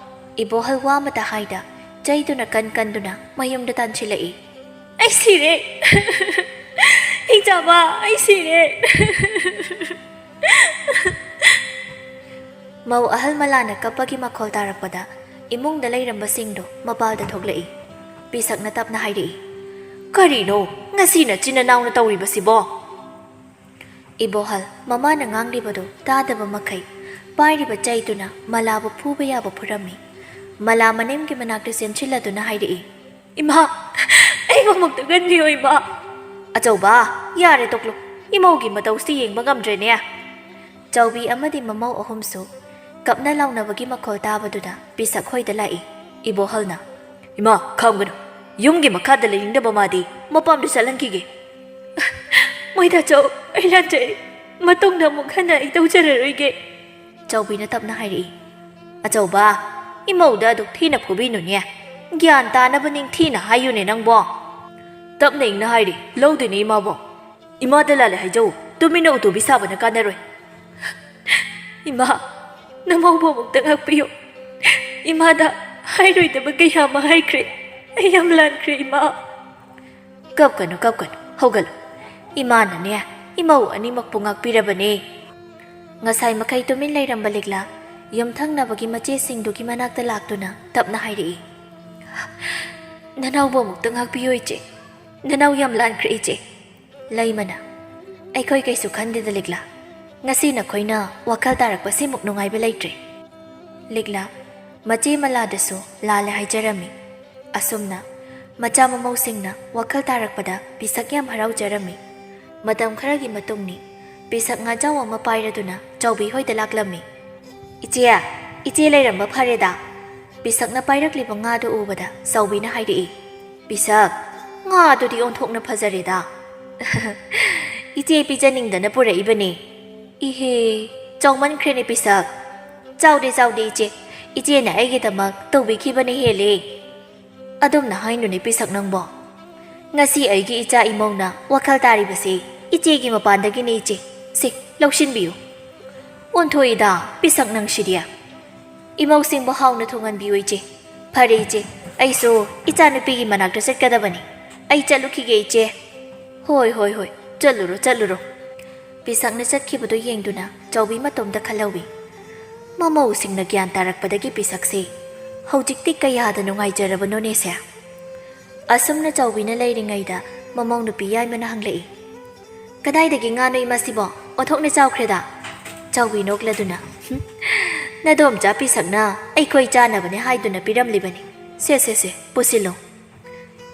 ꯏꯕꯣꯍꯜ ꯋꯥ ꯑꯃꯇ ꯍꯥꯏꯗ, ꯆꯩꯗꯨꯅ ꯀꯟ ꯀꯟꯗꯨꯅ ꯃꯌꯨꯝꯗ ꯇꯥꯟꯁꯤꯜꯂꯛꯏ꯫ "ꯑꯩ ꯁꯤꯔꯦ! ꯏꯆꯥꯕ, ꯑꯩ ꯁꯤꯔꯦ!" ꯃꯧ ꯑꯍꯜ ꯃꯂꯥꯅ ꯀꯞꯄꯒꯤ ꯃꯈꯣꯜ ꯇꯥꯔꯛꯄꯗ ꯏꯃꯨꯡꯗ ꯂꯩꯔꯝꯕꯁꯤꯡꯗꯨ ꯃꯄꯥꯜꯗ ꯊꯣꯛꯂꯛꯏ꯫ ꯄꯤꯁꯛꯅ ꯇꯞꯅ ꯍꯥꯏꯔꯛꯏ, "ꯀꯔꯤꯅꯣ ꯉꯁꯤ ꯅꯆꯤꯟ ꯅꯅꯥꯎꯅ ꯇꯧꯔꯤꯕꯁꯤꯕꯣ?" ꯏꯕꯣꯍꯜ ꯃꯃꯥꯅ ꯉꯥꯡꯂꯤꯕꯗꯨ ꯇꯥꯗꯕ ꯃꯈꯩ ꯄꯥꯏꯔꯤꯕ ꯆꯩꯗꯨꯅ ꯃꯂꯥꯕꯨ ꯐꯨꯕ ꯌꯥꯕ ꯐꯨꯔꯝꯃꯤ꯫ ꯃꯂꯥ ꯃꯅꯦꯝꯒꯤ ꯃꯅꯥꯛꯇ ꯆꯦꯟꯁꯤꯜꯂꯗꯨꯅ ꯍꯥꯏꯔꯛꯏ, "ꯏꯃꯥ, ꯑꯩꯕꯨ ꯑꯃꯨꯛꯇ ꯀꯟꯕꯤꯌꯨ, ꯏꯃꯥ!" "ꯑꯆꯧꯕ, ꯌꯥꯔꯦ, ꯇꯣꯛꯂꯣ꯫ ꯏꯃꯧꯒꯤ ꯃꯇꯧꯁꯤ ꯌꯦꯡꯕ ꯉꯝꯗ꯭ꯔꯦꯅꯦ꯫" ꯆꯥꯎꯕꯤ ꯑꯃꯗꯤ ꯃꯃꯧ ꯑꯍꯨꯝꯁꯨ ꯀꯞꯅ ꯂꯥꯎꯅꯕꯒꯤ ꯃꯈꯣꯜ ꯇꯥꯕꯗꯨꯗ ꯄꯤꯁꯛ ꯍꯣꯏꯗ ꯂꯥꯛꯏ꯫ ꯏꯕꯣꯍꯜꯅ, "ꯏꯃꯥ, ꯈꯥꯝꯒꯅꯨ꯫ ꯌꯨꯝꯒꯤ ꯃꯈꯥꯗ ꯂꯩꯅꯤꯡꯗꯕ ꯃꯥꯗꯤ ꯃꯄꯥꯝꯗ ꯆꯠꯍꯟꯈꯤꯒꯦ꯫" "ꯃꯣꯏꯗꯥꯆꯧ, ꯑꯩ ꯂꯥꯟꯖꯩ꯫ ꯃꯇꯨꯡꯗ ꯑꯃꯨꯛ ꯍꯟꯅ ꯑꯩ ꯇꯧꯖꯔꯔꯣꯏꯒꯦ꯫" ꯆꯥꯎꯕꯤꯅ ꯇꯞꯅ ꯍꯥꯏꯔꯛꯏ꯫ "ꯑꯆꯧꯕ, ꯏꯃꯧꯗ ꯑꯗꯨꯛ ꯊꯤꯅ ꯐꯨꯕꯤꯅꯨꯅꯦ꯫ ꯒ꯭ꯌꯥꯟ ꯇꯥꯅꯕ ꯅꯤꯡꯊꯤꯅ ꯍꯥꯏꯌꯨꯅꯦ ꯅꯪꯕꯣ꯫" "ꯇꯞꯅ ꯏꯪꯅ ꯍꯥꯏꯔꯤ, ꯂꯧꯗꯣꯏꯅꯦ ꯏꯃꯥꯕꯣ꯫" "ꯏꯃꯥꯗ ꯂꯥꯜꯂꯦ ꯍꯥꯏꯖꯧ, ꯇꯨꯃꯤꯟꯅ ꯎꯇꯨꯕꯤ ꯁꯥꯕꯅ ꯀꯥꯟꯅꯔꯣꯏ꯫" "ꯏꯃꯥ, ꯅꯃꯧꯕꯨ ꯑꯃꯨꯛꯇ ꯉꯥꯛꯄꯤꯌꯨ꯫ ꯏꯃꯥꯗ ꯍꯥꯏꯔꯣꯏꯗꯕ ꯀꯌꯥ ꯑꯃ ꯍꯥꯏꯈ꯭ꯔꯦ꯫ ꯑꯩ ꯌꯥꯝ ꯂꯥꯟꯈ꯭ꯔꯦ, ꯏꯃꯥ꯫ ꯀꯞꯀꯅꯨ, ꯀꯞꯀꯅꯨ, ꯍꯧꯒꯠꯂꯨ꯫ ꯏꯃꯥꯅꯅꯦ, ꯏꯃꯧ ꯑꯅꯤꯃꯛꯄꯨ ꯉꯥꯛꯄꯤꯔꯕꯅꯦ꯫ ꯉꯁꯥꯏ ꯃꯈꯩ ꯇꯨꯃꯤꯟ ꯂꯩꯔꯝꯕ ꯂꯤꯛꯂꯥ ꯌꯨꯝꯊꯪꯅꯕꯒꯤ ꯃꯆꯦꯁꯤꯡꯗꯨꯒꯤ ꯃꯅꯥꯛꯇ ꯂꯥꯛꯇꯨꯅ ꯇꯞꯅ ꯍꯥꯏꯔꯛꯏ, "ꯅꯅꯥꯎꯕꯨ ꯑꯃꯨꯛꯇ ꯉꯥꯛꯄꯤꯌꯨ, ꯏꯆꯦ꯫ ꯅꯅꯥꯎ ꯌꯥꯝ ꯂꯥꯟꯈ꯭ꯔꯦ, ꯏꯆꯦ꯫" ꯂꯩꯃꯅ, "ꯑꯩꯈꯣꯏ ꯀꯩꯁꯨ ꯈꯟꯗꯦꯗ ꯂꯤꯛꯂꯥ꯫ ꯉꯁꯤ ꯅꯈꯣꯏꯅ ꯋꯥꯈꯜ ꯇꯥꯔꯛꯄꯁꯤꯃꯨꯛ ꯅꯨꯡꯉꯥꯏꯕ ꯂꯩꯇ꯭ꯔꯦ꯫" ꯂꯤꯛꯂꯥ ꯃꯆꯦ ꯃꯂꯥꯗꯁꯨ ꯂꯥꯜꯂꯦ ꯍꯥꯏꯖꯔꯝꯃꯤ꯫ ꯑꯁꯨꯝꯅ ꯃꯆꯥ ꯃꯃꯧꯁꯤꯡꯅ ꯋꯥꯈꯜ ꯇꯥꯔꯛꯄꯗ ꯄꯤꯁꯛ ꯌꯥꯝ ꯍꯔꯥꯎꯖꯔꯝꯃꯤ꯫ ꯃꯇꯝ ꯈꯔꯒꯤ ꯃꯇꯨꯡꯅꯤ, ꯄꯤꯁꯛ ꯉꯥꯖꯥꯎ ꯑꯃ ꯄꯥꯏꯔꯗꯨꯅ ꯆꯥꯎꯕꯤ ꯍꯣꯏꯗ ꯂꯥꯛꯂꯝꯃꯤ꯫ "ꯏꯆꯦ, ꯏꯆꯦ ꯂꯩꯔꯝꯕ ꯐꯔꯦꯗ꯫" ꯄꯤꯁꯛꯅ ꯄꯥꯏꯔꯛꯂꯤꯕ ꯉꯥꯗꯨ ꯎꯕꯗ ꯆꯥꯎꯕꯤꯅ ꯍꯥꯏꯔꯛꯏ, "ꯄꯤꯁꯛ, ꯉꯥ ꯑꯗꯨꯗꯤ ꯑꯣꯟꯊꯣꯛꯅ ꯐꯖꯔꯦꯗ꯫" "ꯏꯆꯦ ꯄꯤꯖꯅꯤꯡꯗꯅ ꯄꯨꯔꯛꯏꯕꯅꯦ꯫" "ꯏꯍꯦ, ꯆꯥꯎꯃꯟꯈ꯭ꯔꯦꯅꯦ ꯄꯤꯁꯛ꯫" "ꯆꯥꯎꯗꯦ, ꯆꯥꯎꯗꯦ ꯏꯆꯦ, ꯏꯆꯦꯅ ꯑꯩꯒꯤꯗꯃꯛ ꯇꯧꯕꯤꯈꯤꯕꯅ ꯍꯦꯜꯂꯦ꯫" "ꯑꯗꯨꯝꯅ ꯍꯥꯏꯅꯨꯅꯦ ꯄꯤꯁꯛ ꯅꯪꯕꯣ꯫ ꯉꯁꯤ ꯑꯩꯒꯤ ꯏꯆꯥ ꯏꯃꯧꯅ ꯋꯥꯈꯜ ꯇꯥꯔꯤꯕꯁꯦ ꯏꯆꯦꯒꯤ ꯃꯄꯥꯟꯗꯒꯤꯅꯦ ꯏꯆꯦ꯫ ꯁꯦ, ꯂꯧꯁꯤꯟꯕꯤꯌꯨ꯫" "ꯑꯣꯟꯊꯣꯛꯏꯗ ꯄꯤꯁꯛ ꯅꯪꯁꯤꯗꯤ꯫" "ꯏꯃꯧꯁꯤꯡꯕꯨ ꯍꯥꯎꯅ ꯊꯣꯡꯍꯟꯕꯤꯌꯨ ꯏꯆꯦ꯫" "ꯐꯔꯦ ꯏꯆꯦ, ꯑꯩꯁꯨ ꯏꯆꯥꯅꯨꯄꯤꯒꯤ ꯃꯅꯥꯛꯇ ꯆꯠꯀꯗꯕꯅꯤ꯫ ꯑꯩ ꯆꯠꯂꯨꯈꯤꯒꯦ ꯏꯆꯦ꯫" "ꯍꯣꯏ, ꯍꯣꯏ, ꯍꯣꯏ, ꯆꯠꯂꯨꯔꯣ, ꯆꯠꯂꯨꯔꯣ꯫" ꯄꯤꯁꯛꯅ ꯆꯠꯈꯤꯕꯗꯨ ꯌꯦꯡꯗꯨꯅ ꯆꯥꯎꯕꯤ ꯃꯇꯣꯝꯇ ꯈꯜꯍꯧꯏ, "ꯃꯃꯧꯁꯤꯡꯅ ꯒ꯭ꯌꯥꯟ ꯇꯥꯔꯛꯄꯗꯒꯤ ꯄꯤꯁꯛꯁꯦ ꯍꯧꯖꯤꯛꯇꯤ ꯀꯌꯥꯗ ꯅꯨꯡꯉꯥꯏꯖꯔꯕꯅꯣꯅꯦꯁꯦ꯫" ꯑꯁꯨꯝꯅ ꯆꯥꯎꯕꯤꯅ ꯂꯩꯔꯤꯉꯩꯗ ꯃꯃꯧ ꯅꯨꯄꯤ ꯌꯥꯏꯃꯅ ꯍꯪꯂꯛꯏ, "ꯀꯗꯥꯏꯗꯒꯤ ꯉꯥꯅꯣ ꯏꯃꯥꯁꯤꯕꯣ? ꯑꯣꯟꯊꯣꯛꯅ ꯆꯥꯎꯈ꯭ꯔꯦꯗ!" ꯆꯥꯎꯕꯤ ꯅꯣꯛꯂꯗꯨꯅ, "ꯍꯨꯝ, ꯅꯗꯣꯝꯆꯥ ꯄꯤꯁꯛꯅ ꯑꯩꯈꯣꯏ ꯆꯥꯅꯕꯅꯦ ꯍꯥꯏꯗꯨꯅ ꯄꯤꯔꯝꯂꯤꯕꯅꯤ꯫ ꯁꯦ, ꯁꯦ, ꯁꯦ, ꯄꯨꯁꯤꯜꯂꯣ꯫"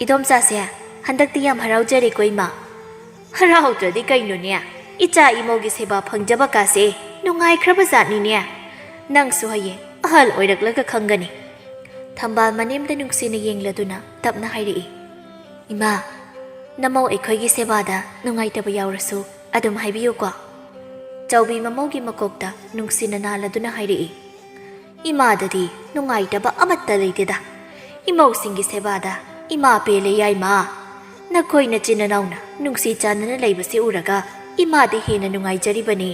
"ꯏꯗꯣꯝꯆꯥꯁꯦ, ꯍꯟꯗꯛꯇꯤ ꯌꯥꯝ ꯍꯔꯥꯎꯖꯔꯦꯀꯣ ꯏꯃꯥ꯫" "ꯍꯔꯥꯎꯗ꯭ꯔꯗꯤ ꯀꯩꯅꯣꯅꯦ? ꯏꯆꯥ ꯏꯃꯧꯒꯤ ꯁꯦꯕꯥ ꯐꯪꯖꯕ ꯀꯥꯁꯦ ꯅꯨꯡꯉꯥꯏꯈ꯭ꯔꯕ ꯖꯥꯠꯅꯤꯅꯦ꯫ ꯅꯪꯁꯨ ꯍꯌꯦꯡ ꯑꯍꯜ ꯑꯣꯏꯔꯛꯂꯒ ꯈꯪꯒꯅꯤ꯫" ꯊꯝꯕꯥꯜ ꯃꯅꯦꯝꯗ ꯅꯨꯡꯁꯤꯅ ꯌꯦꯡꯂꯗꯨꯅ ꯇꯞꯅ ꯍꯥꯏꯔꯛꯏ, "ꯏꯃꯥ, ꯅꯃꯧ ꯑꯩꯈꯣꯏꯒꯤ ꯁꯦꯕꯥꯗ ꯅꯨꯡꯉꯥꯏꯇꯕ ꯌꯥꯎꯔꯁꯨ ꯑꯗꯨꯝ ꯍꯥꯏꯕꯤꯌꯨꯀꯣ꯫" ꯆꯥꯎꯕꯤ ꯃꯃꯧꯒꯤ ꯃꯀꯣꯛꯇ ꯅꯨꯡꯁꯤꯅ ꯅꯥꯜꯂꯗꯨꯅ ꯍꯥꯏꯔꯛꯏ, "ꯏꯃꯥꯗꯗꯤ ꯅꯨꯡꯉꯥꯏꯇꯕ ꯑꯃꯠꯇ ꯂꯩꯇꯦꯗ꯫ ꯏꯃꯧꯁꯤꯡꯒꯤ ꯁꯦꯕꯥꯗ ꯏꯃꯥ ꯄꯦꯜꯂꯦ ꯌꯥꯏꯃ꯫ ꯅꯈꯣꯏ ꯅꯆꯤꯟ ꯅꯅꯥꯎꯅ ꯅꯨꯡꯁꯤ ꯆꯥꯟꯅꯅ ꯂꯩꯕꯁꯤ ꯎꯔꯒ ꯏꯃꯥꯗꯤ ꯍꯦꯟꯅ ꯅꯨꯡꯉꯥꯏꯖꯔꯤꯕꯅꯤ꯫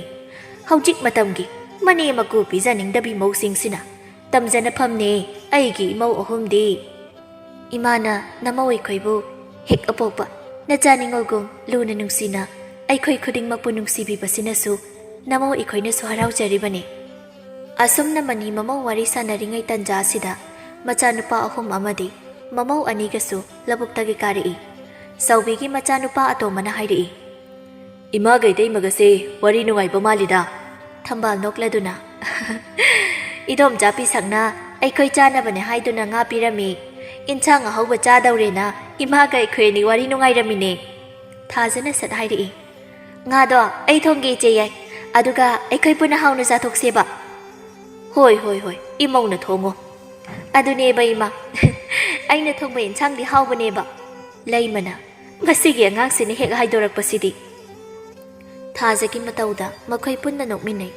ꯍꯧꯖꯤꯛ ꯃꯇꯝꯒꯤ ꯃꯅꯦ ꯃꯀꯨ ꯄꯤꯖꯅꯤꯡꯗꯕꯤ ꯃꯧꯁꯤꯡꯁꯤꯅ ꯇꯝꯖꯅꯐꯝꯅꯦ ꯑꯩꯒꯤ ꯏꯃꯧ ꯑꯍꯨꯝꯗꯤ꯫" ꯏꯃꯥꯅ ꯅꯃꯧ ꯑꯩꯈꯣꯏꯕꯨ ꯍꯦꯛ ꯑꯄꯣꯛꯄ ꯅꯆꯥ ꯅꯤꯉꯣꯜꯒꯨꯝ ꯂꯨꯅ ꯅꯨꯡꯁꯤꯅ ꯑꯩꯈꯣꯏ ꯈꯨꯗꯤꯡꯃꯛꯄꯨ ꯅꯨꯡꯁꯤꯕꯤꯕꯁꯤꯅꯁꯨ ꯅꯃꯧ ꯑꯩꯈꯣꯏꯅꯁꯨ ꯍꯔꯥꯎꯖꯔꯤꯕꯅꯤ꯫ ꯑꯁꯨꯝꯅ ꯃꯅꯤ ꯃꯃꯧ ꯋꯥꯔꯤ ꯁꯥꯟꯅꯔꯤꯉꯩ ꯇꯟꯖꯥ ꯑꯁꯤꯗ ꯃꯆꯥꯅꯨꯄꯥ ꯑꯍꯨꯝ ꯑꯃꯗꯤ ꯃꯃꯧ ꯑꯅꯤꯒꯁꯨ ꯂꯧꯕꯨꯛꯇꯒꯤ ꯀꯥꯔꯛꯏ꯫ ꯆꯥꯎꯕꯤꯒꯤ ꯃꯆꯥꯅꯨꯄꯥ ꯑꯇꯣꯝꯕꯅ ꯍꯥꯏꯔꯛꯏ, "ꯏꯃꯥꯒ ꯏꯇꯩꯃꯒꯁꯦ ꯋꯥꯔꯤ ꯅꯨꯡꯉꯥꯏꯕ ꯃꯥꯜꯂꯤꯗ꯫" ꯊꯝꯕꯥꯜ ꯅꯣꯛꯂꯗꯨꯅ, "ꯏꯗꯣꯝꯆꯥ ꯄꯤꯁꯛꯅ ꯑꯩꯈꯣꯏ ꯆꯥꯅꯕꯅꯦ ꯍꯥꯏꯗꯨꯅ ꯉꯥ ꯄꯤꯔꯝꯃꯤ꯫ ꯏꯟꯁꯥꯡ ꯑꯍꯥꯎꯕ ꯆꯥꯗꯧꯔꯦꯅ ꯏꯃꯥꯒ ꯑꯩꯈꯣꯏ ꯑꯅꯤ ꯋꯥꯔꯤ ꯅꯨꯡꯉꯥꯏꯔꯝꯃꯤꯅꯦ꯫" ꯊꯥꯖꯅ ꯁꯠ ꯍꯥꯏꯔꯛꯏ, "ꯉꯥꯗꯣ ꯑꯩ ꯊꯣꯡꯒꯦ ꯏꯆꯦ ꯌꯥꯏ, ꯑꯗꯨꯒ ꯑꯩꯈꯣꯏ ꯄꯨꯟꯅ ꯍꯥꯎꯅ ꯆꯥꯊꯣꯛꯁꯦꯕ꯫" "ꯍꯣꯏ ꯍꯣꯏ ꯍꯣꯏ, ꯏꯃꯧꯅ ꯊꯣꯡꯉꯣ꯫" "ꯑꯗꯨꯅꯦꯕ ꯏꯃꯥ, ꯑꯩꯅ ꯊꯣꯡꯕ ꯏꯟꯁꯥꯡꯗꯤ ꯍꯥꯎꯕꯅꯦꯕ꯫" ꯂꯩꯃꯅ, "ꯃꯁꯤꯒꯤ ꯑꯉꯥꯡꯁꯤꯅ ꯍꯦꯛ ꯍꯥꯏꯗꯣꯔꯛꯄꯁꯤꯗꯤ꯫" ꯊꯥꯖꯒꯤ ꯃꯇꯧꯗ ꯃꯈꯣꯏ ꯄꯨꯟꯅ ꯅꯣꯛꯃꯤꯟꯅꯩ꯫